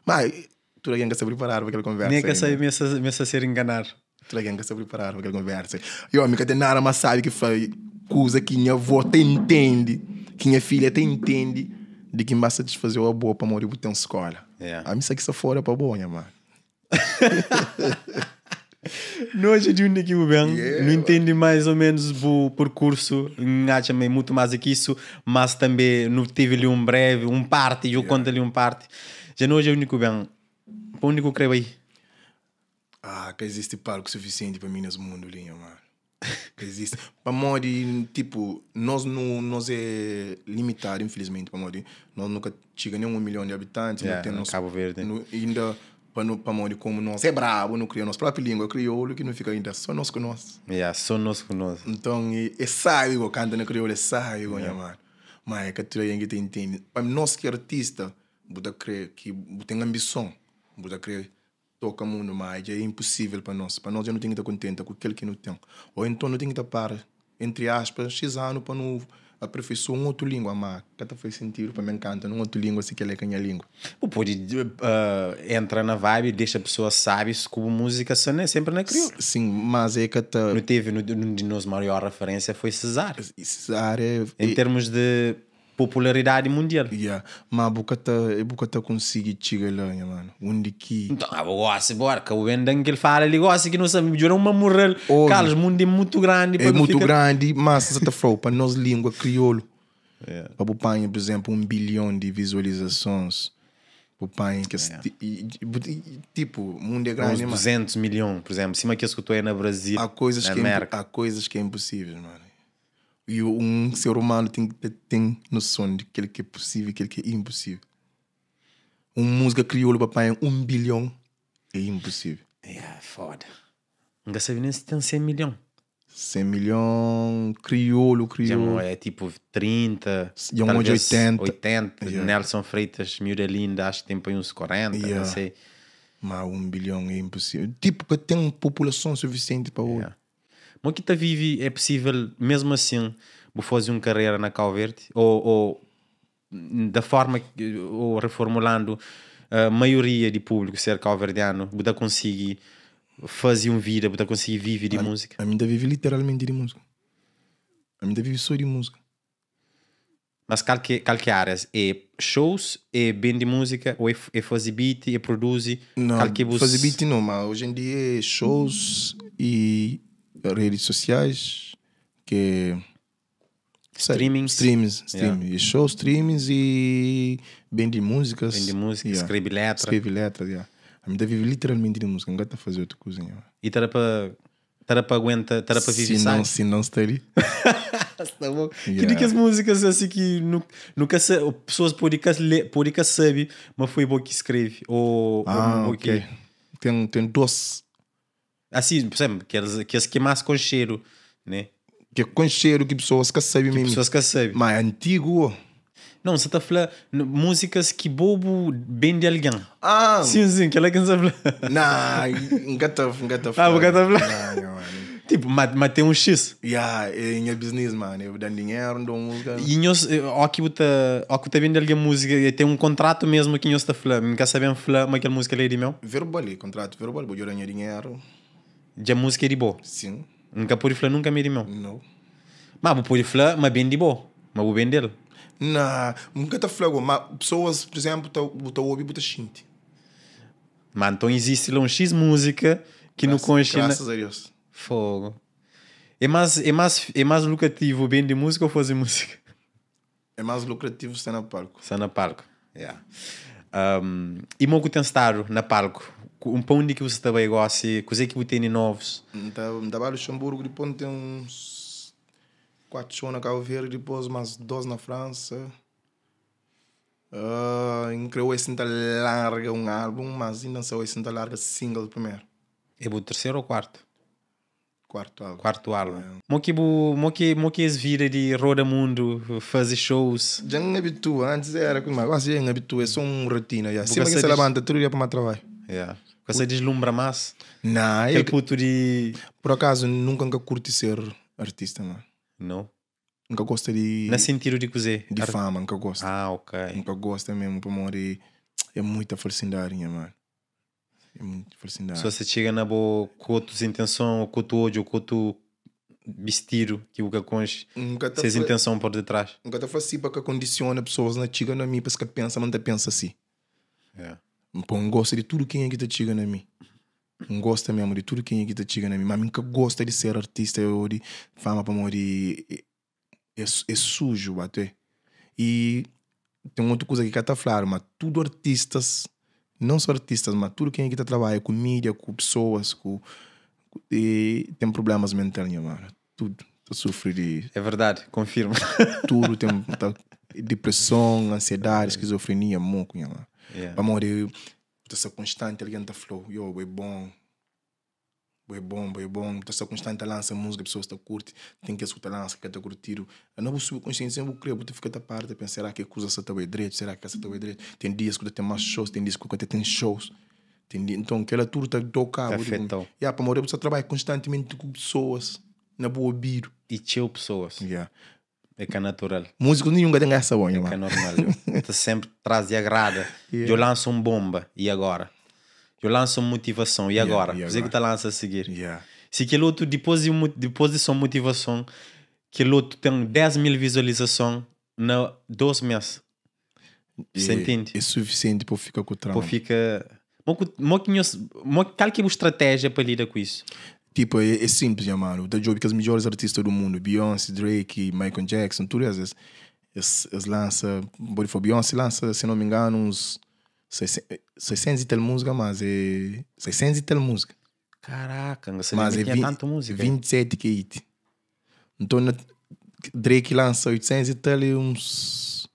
Mas tu alguém que se preparar para aquela conversa. Nem que aí, sabe né? me ser enganar. Tu alguém que se preparar para aquela conversa. Eu, amiga, tem nada mais sabe que foi coisa que minha avó te entende, que minha filha te entende, de que basta desfazer a boa para morrer, ter uma escola. Yeah. A mim, isso aqui só fora para boa, minha mano. Nós de onde que o bem, Yeah, não entende mais ou menos o percurso, não acha meio muito mais do que isso, mas também não teve ali um breve, um parte, eu conto ali um parte. Já não é o único bem. O único creio aí. Ah, que existe palco suficiente para mim nesse mundo ali, mano. Que existe. Para morrer, tipo, nós não nós é limitado, infelizmente, para morrer. Nós nunca chega nem 1 milhão de habitantes, Yeah, não tem no nosso, Cabo Verde. No, ainda para morrer como nós é brabo, não cria nossa própria língua, crioulo que não fica ainda só nós com nós. Yeah, só nós com nós. Então, é sábio, canta na crioula, é sábio, yeah. mano. Mas é que tu aí que te entende. Para nós que é artista, buta crer que tem ambição, buta crer toca mundo, mas é impossível para nós. Para nós, eu não tenho que estar contente com aquilo que não tem. Ou então, não tenho que estar para, entre aspas, X anos para não aperfeisoa un otu língua, ma ka ta faz sentidu pa mi kanta nun otu língua si kel-la é ka nha língua. Bu pode entra na vibe, dexa pessoas sabe ku bu múzika sa na, sempre na kriolu. Sim, mas é ka ta. Nu teve, un di nos maior referência foi Cesária. Cesária Em termos de popularidade mundial. Yeah, ma bu ka ta, bu ka ta konsigi txiga la, nha mano. Undi ki. Então, ah, bu gosi, bora, ka bu ben dan kel fala li gosi ki nu sabe, midjor é uma mural. Óbvio. Carlos, mundo é muito grande pa É nu muito fika. grandi, mas N sa ta fla-u, pa nos língua kriolu, Yeah. pa bu panha, por exemplo, 1 bilhon di vizualizasons, bu panha kes tipo, mundo é Uns grandi, mano. 200 milhões, por exemplo, sima kes ku tu é na Brasil, Há coisas na que é, impo- América. há coisas que é impossível, mano. E um ser humano tem que ter tem noção de aquilo que é possível e aquilo que é impossível. Uma música crioulo para apanhar 1 bilhão é impossível. Yeah, foda. Nunca sabia nem se tem 100 milhões. 100 milhão, crioulo, Já crioulo. não é tipo 30, Já um talvez 80. 80. Yeah. Nelson Freitas, miúda linda, acho que tem para uns 40, não Yeah. sei. Mas 1 bilhão é impossível. Tipo, que tem população suficiente para hoje. Yeah. Mas que tá vive, é possível, mesmo assim, vou fazer uma carreira na Cabo Verde, ou da forma, que, ou reformulando, a maioria de público ser cabo-verdiano, você conseguir fazer uma vida, você conseguir viver de música. A minha vive literalmente de música. A minha vive só de música. Mas qual que, qual que áreas? É shows, é bem de música, ou é fazer beat, é produzir? Não, qual que você... fazer beat não, mas hoje em dia é shows e redes sociais, que é... Streamings. Streams, streamings. E shows, streamings e bem de músicas. Bem de música, Yeah. escreve letra. Escreve letra, yeah. A minha vive literalmente de música, não gosta de fazer outra coisa. yeah. E tara para tara para aguenta, tara para viver Se não, sabe? se não está ali. Tá bom. Que Yeah. de que as músicas assim que nunca se, pessoas podem que pode que sabe, mas foi bom que escreve ou Ah, ou ok. que Tem doce. assim, por exemplo, que eles que as que mais com cheiro, né? Que é com cheiro que pessoas que sabem mesmo. Pessoas que sabem. Mas é antigo. Não, você tá falando músicas que bobo bem de alguém. Ah! Sim, sim, que ela que sabe. Não, nunca tá, nunca tá Ah, nunca tá falando. Não, não, mano. Tipo, mas tem um X. Yeah, é minha business, mano. Eu dou dinheiro, dou música. E nós, ó que bota, ó que tá vendo alguém música, e tem um contrato mesmo que nós tá falando, nunca sabem falar, mas aquela música ali é de meu. Verbal, contrato verbal, vou ganhar dinheiro. Já música é de boa. Sim, Nunca pode falar, nunca me de meu. não. Mas vou pode falar, mas bem de boa. Mas vou bem dele. Não, nunca tá falando, mas pessoas, por exemplo, tá, tá ouvindo, tá xinte. Mas então existe lá um X música que não concha. na- Graças a Deus. Fogo. É mais lucrativo bem de música ou fazer música? É mais lucrativo estar na palco. Só na palco. Yeah. E mo que tem estado na palco? Um pão de que você também gosta, coisa que você tem de novos. Estava a Luxemburgo, depois tem uns quatro shows na Cabo Verde, depois mais dois na França. Uh, creio que ainda larga um álbum, mas ainda só ainda larga single primeiro. É o terceiro ou quarto? Quarto álbum. Quarto álbum. Mo que bu, mo que, mo que es vida de roda mundo, fazer shows. Já não habitua, antes era, mas agora já não habitua, é só uma rotina. Já. Sempre que se se diz- levanta, todo dia para o trabalho. Yeah. Você deslumbra mais. Não, Aquele eu, puto de. por acaso nunca nunca curti ser artista, mano. Não. Nunca gosto de, Na sentido de cozer. de fama, nunca gosto. Ah, ok. Nunca gosto mesmo, para morrer. É muita falsidade, mano. É muita falsidade. Se você chega na boa com outras intenções, ou com outro ódio, ou com outro vestido que o que conche, Nunca tá se as fa- intenção por detrás. nunca tá assim para que condiciona pessoas na chega na mim, para que pensa, mas não pensa assim. Yeah. Pô, não gosta de tudo quem é que tá chegando a mim. Não gosta mesmo de tudo quem é que tá chegando a mim. Mas nunca gosta de ser artista ou de fama para morrer. É sujo, até. E tem outra coisa que tá falando, mas tudo artistas, não só artistas, mas tudo quem é que tá trabalha com mídia, com pessoas, com, e tem problemas mentais, minha mano. Tudo. Tá sofre de É verdade, confirmo. tudo, tem tá, depressão, ansiedade, esquizofrenia, moco, minha mano. Yeah. Para morrer, essa constante, alguém tá falando, yo, é bom, é bom, é bom. Essa constante lança música, pessoas tá curte, tem que escutar lança, que tá curtindo. Eu não vou subconsciente, eu vou crer, vou ter ficar da parte, pensar, será que coisa essa tá bem direito? Será que essa tá bem direito? Tem dias que tem mais shows, tem dias que tem shows. Tem dia, então, aquela tudo tá do cabo. Afetou. Yeah, para morrer, você trabalha constantemente com pessoas, na boa biro. E teu pessoas. Yeah. É ka natural. Músico nenhum ka tem essa bom, É ka normal. Eu sempre traz de agrada. Eu lanço um bomba e agora? Eu lanço uma motivação e agora? E Você que agora? tá lança a seguir. Yeah. Se aquele outro, depois de sua motivação, aquele outro tem 10 mil visualizações na 12 meses. Você entende? É suficiente para ficar com o trauma. Pô, fica. Qual que é a estratégia para lidar com isso? Tipo, é simples, já, mano. O job que os melhores artistas do mundo, Beyoncé, Drake, Michael Jackson, tudo eles, eles lançam, pode for Beyoncé lança, se não me engano, uns 600 e tal música, mas é 600 e tal música. Caraca, você Mas nem é tinha 20, tanta música. 27 que é hit. Então, Drake lança 800 e tal e uns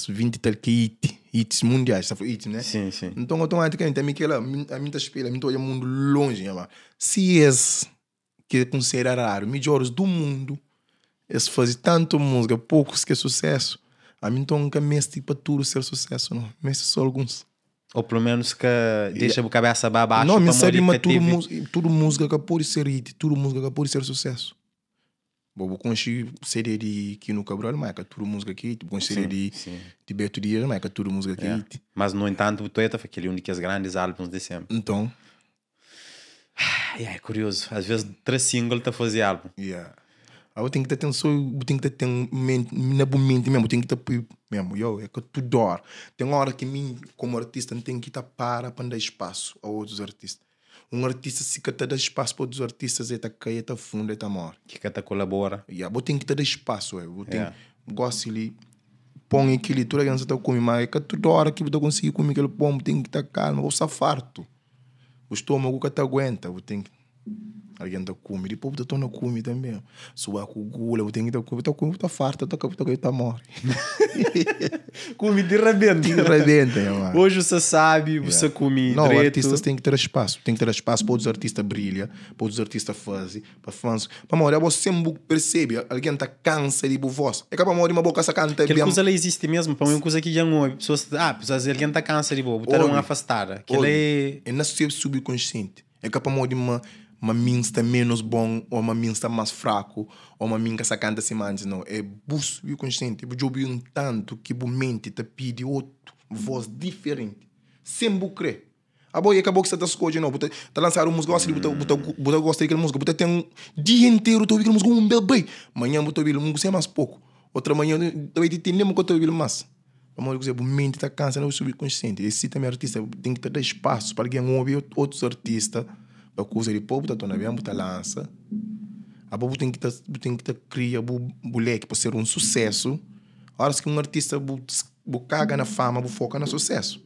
20 e tal que é hit. Hits mundiais, sabe? Hits, né? Sim, sim. Então, automaticamente, a mim que ela, a mim tá espelha, a mim olha o mundo longe, né, mano? Se esse que é considerado raro, melhores do mundo, esse fazem tanto música, poucos que é sucesso, a mim então nunca mestre para tudo ser sucesso, não. Mestre só alguns. Ou pelo menos que deixa a cabeça abaixo. Não, me para sabe, morrer mas que tudo música que pode ser hit, tudo música que pode ser sucesso. Bom, vou conhecer CD de Kino Cabral, mas é que tudo música que hit. Vou conhecer CD de Beto Dias, mas é que tudo música que hit. Mas, no entanto, o Toyota foi aquele um dos grandes álbuns de sempre. Então... É curioso. Às vezes, 3 singles tá fazer álbum. Yeah. Aí eu tenho que ter atenção, eu tenho que ter mente, na boa mente mesmo, eu tenho que ter mesmo. Yo, é que tu dor. Tem hora que mim, como artista, não tenho que estar para dar espaço a outros artistas. Um artista se que te dá espaço para outros artistas, ele tá cai, ele tá fundo, ele tá morre. Que que te colabora. Yeah, eu tenho que te dar espaço, eu tenho, gosto ali, põe aquele, toda a criança tá comendo, mas é que toda hora que eu consigo comer aquele pão, tem que estar calmo, vou estar farto. O estômago que te aguenta, eu tenho que... Alguém tá comendo, depois eu tô na come também. Suar com gula, eu tenho que tá comendo, tá comendo, tá farto, tá comendo, tá morre. Come de rebenta. De rebenta, mano. Hoje você sabe, você come Não, direito. artistas têm que ter espaço. Tem que ter espaço para outros artistas brilhar, para outros artistas fazer, para fãs. Para morrer, você sempre percebe, alguém tá cansa de voz. É capaz de morrer uma boca essa canta Aquela bem. coisa lá existe mesmo, para uma coisa que já não é. Pessoas, pessoas, alguém tá cansa de boa, botar uma afastada. Aquilo é... É nosso subconsciente. É capaz de morrer uma... Uma mim está menos bom, ou uma mim está mais fraco, ou uma mim que essa canta assim antes, não. É subconsciente. Eu ouvi um tanto que a mente te pede outra voz diferente. Sem bu crer. A boia acabou que você está escolhendo, não. Tá lançando música, gosta de botar gosta daquela música, botar tem um dia inteiro, tô ouvindo música, um bebê. Amanhã vou ouvir música mais pouco. Outra manhã, também te lembro que eu tô ouvindo mais. Amor, a mente está cansada, não é subconsciente. Esse também artista tem que ter espaço para alguém ouvir outros artistas. A coisa de povo, tá tornando bem, tá lança. A povo tem que tá, tem que tá cria o moleque para ser um sucesso. A hora que um artista bu, bu caga na fama, bu foca no sucesso.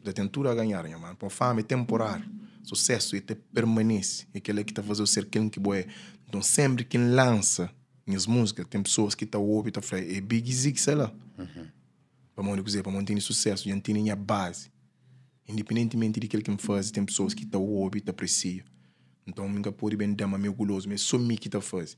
Tá tem tudo a ganhar, né, mano? Porque fama é temporário. Sucesso é te permanece. É aquele que tá fazendo ser quem que boé. Então sempre quem lança minhas músicas, tem pessoas que tá ouvindo e tá falando, é Big Zig, sei lá. Para mim, para manter sucesso, já tem minha base. Independentemente daquilo que me faz, tem pessoas que tá ouvindo e tá apreciam. Então, nunca pode bem dar meu guloso, mas só mim que tá fazendo.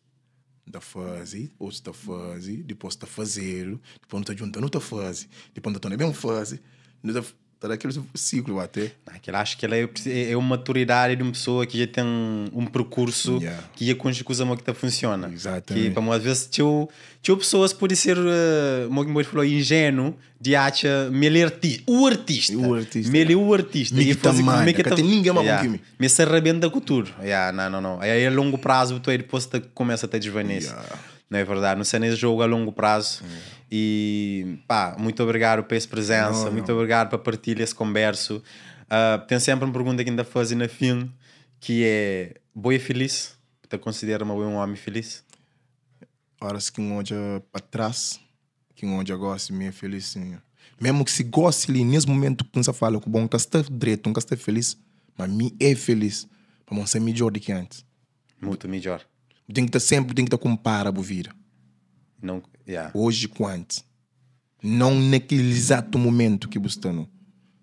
Tá fazendo, outros tá fazendo, depois tá fazendo, depois não tá juntando, não tá fazendo, depois não tá bem fazendo, não tá tá naquele ciclo até. Aquilo, acho que ela é uma maturidade de uma pessoa que já tem um percurso que já conhece coisa que tá funciona. Exatamente. Que, para às vezes, tinha pessoas pode ser, como eu falou, ingênuo de achar melhor o artista. O artista. Melhor o artista. E fazer como é que tá ninguém mais que me se arrebenta com tudo. Yeah, não. Aí a longo prazo, tu aí depois te, começa a te desvanecer. Yeah. Não é verdade? Não sei nesse jogo a longo prazo. E pá, muito obrigado pela presença, muito obrigado por partilhar esse converso. Tem sempre uma pergunta que ainda fazem na fim, que é: boi feliz? Te considera um homem feliz? Horas que um olha para trás, que um olha gosta, me é feliz, sim. Mesmo que se goste ali, nesse momento que você fala que o bom que está direito, nunca está feliz, mas me é feliz, para não ser melhor do que antes. Muito melhor. Tem que estar sempre, tem que estar compara a vida. Não, yeah. Hoje com antes. Não naquele exato momento que você está, não.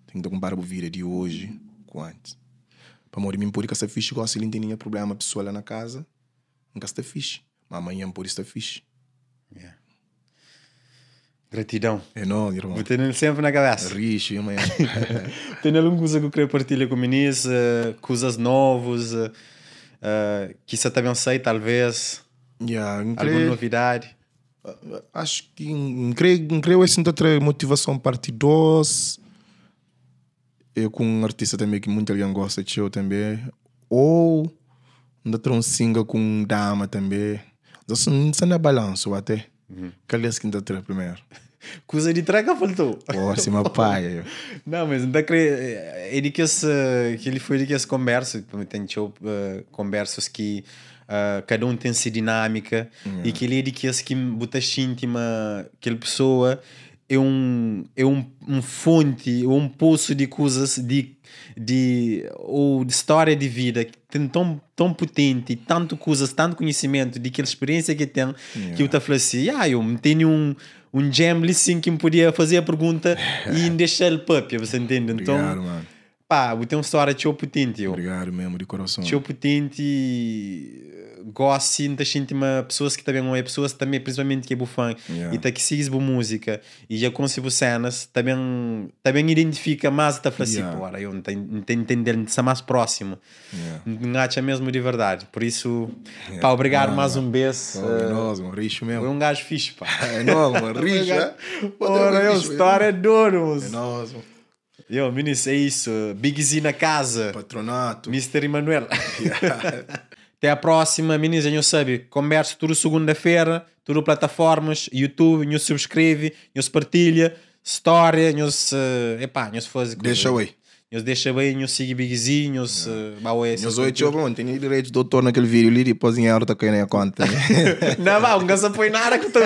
Tem que comparar a vida de hoje com antes. Para morrer, mim pode que essa ficha, gosta, ele não tem nenhum problema pessoal lá na casa, nunca está fixe. Mas amanhã pode estar fixe. Yeah. Gratidão. É não, irmão. Vou ter sempre na cabeça. Richo, amanhã. Tem alguma coisa que eu queria partilhar com o ministro, coisas novas, que você também sei, talvez. Yeah, alguma novidade? Acho ki N kre, N kre oe si N ta tra motivason parti 2 É ku un artista tanbe ki munti algen gosta txeu tanbe Ou N ta tra un single ku un dama tanbe N sta na balansu ate Kal des ki N ta tra primeru? Kuza di tra ka faltou. Pô, sima paia yo. Não, mas N ta kre é di kes kel-li foi di kes konbersu ten txeu konbersus ki kada un ten se dinâmika i kel-li é di kes ki bu ta xinti ma kel pesoa é un é un un fonti ou un posu di kuzas di di ou di stória di vida ki ten ton ton putenti tantu kuzas tantu konhisimentu di kel spiriénsia ki el ten ki bu ta fla si ya yo N tene un un jam li sin ki N podia faze pergunta i N dexa-l pâpia bu sta ntende nton Obrigadu mano. Pá, bu ten un stória txeu putenti, yo. Obrigadu mesmo, di korason. Txeu putenti, gósi N ta xinti ma pesoas ki ta ben oia, pesoas tanbe, prinsipalmenti ki é bu fã yeah. i ta ki sigis bu múzika i dja konxe bu sénas, ta ben, ta ben identifika más i ta fla si, yeah. Pora, yo, N ta, N ta intende-l, N sta más prósimu. Yeah. N atxa mesmu di verdadi. Pur isu, yeah. pá, obrigadu más un bês. Oh, é nós, um rixo mesmo. Foi um gajo fixe, pá. É nós, um rixo, é? Ora, eu, história é dono, moço. É nós, mano. Yo, minis, é isso. Big Z na casa. Patronato. Mister Emanuel. Até a próxima, minis. Já sabe, conversa tudo segunda-feira, tudo plataformas, YouTube, nho subscreve, nho partilha, história, nho, epá, nho faz. Deixa aí. Nhos dexa bai, nhos sigi Big Z, nhos ba oia Nhos oia txeu bom, tem direito de doutor naquele vídeo ali, depois dinheiro tá caindo na conta. Não, vá, um gajo põe nada que tô...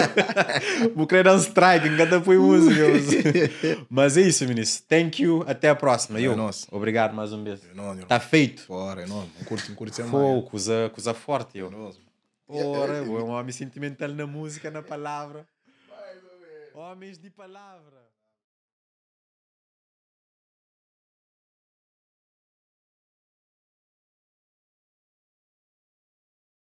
Vou querer dar um strike, um gajo põe música. Mas é isso, meninos. Thank you, até a próxima. É nosso. Obrigado mais um vez. É nóis, Tá feito. Bora, é nóis. Curte, curte sempre. Pô, coisa, coisa forte, eu. É nóis. Porra, é um homem sentimental na música, na palavra. Homens de palavra.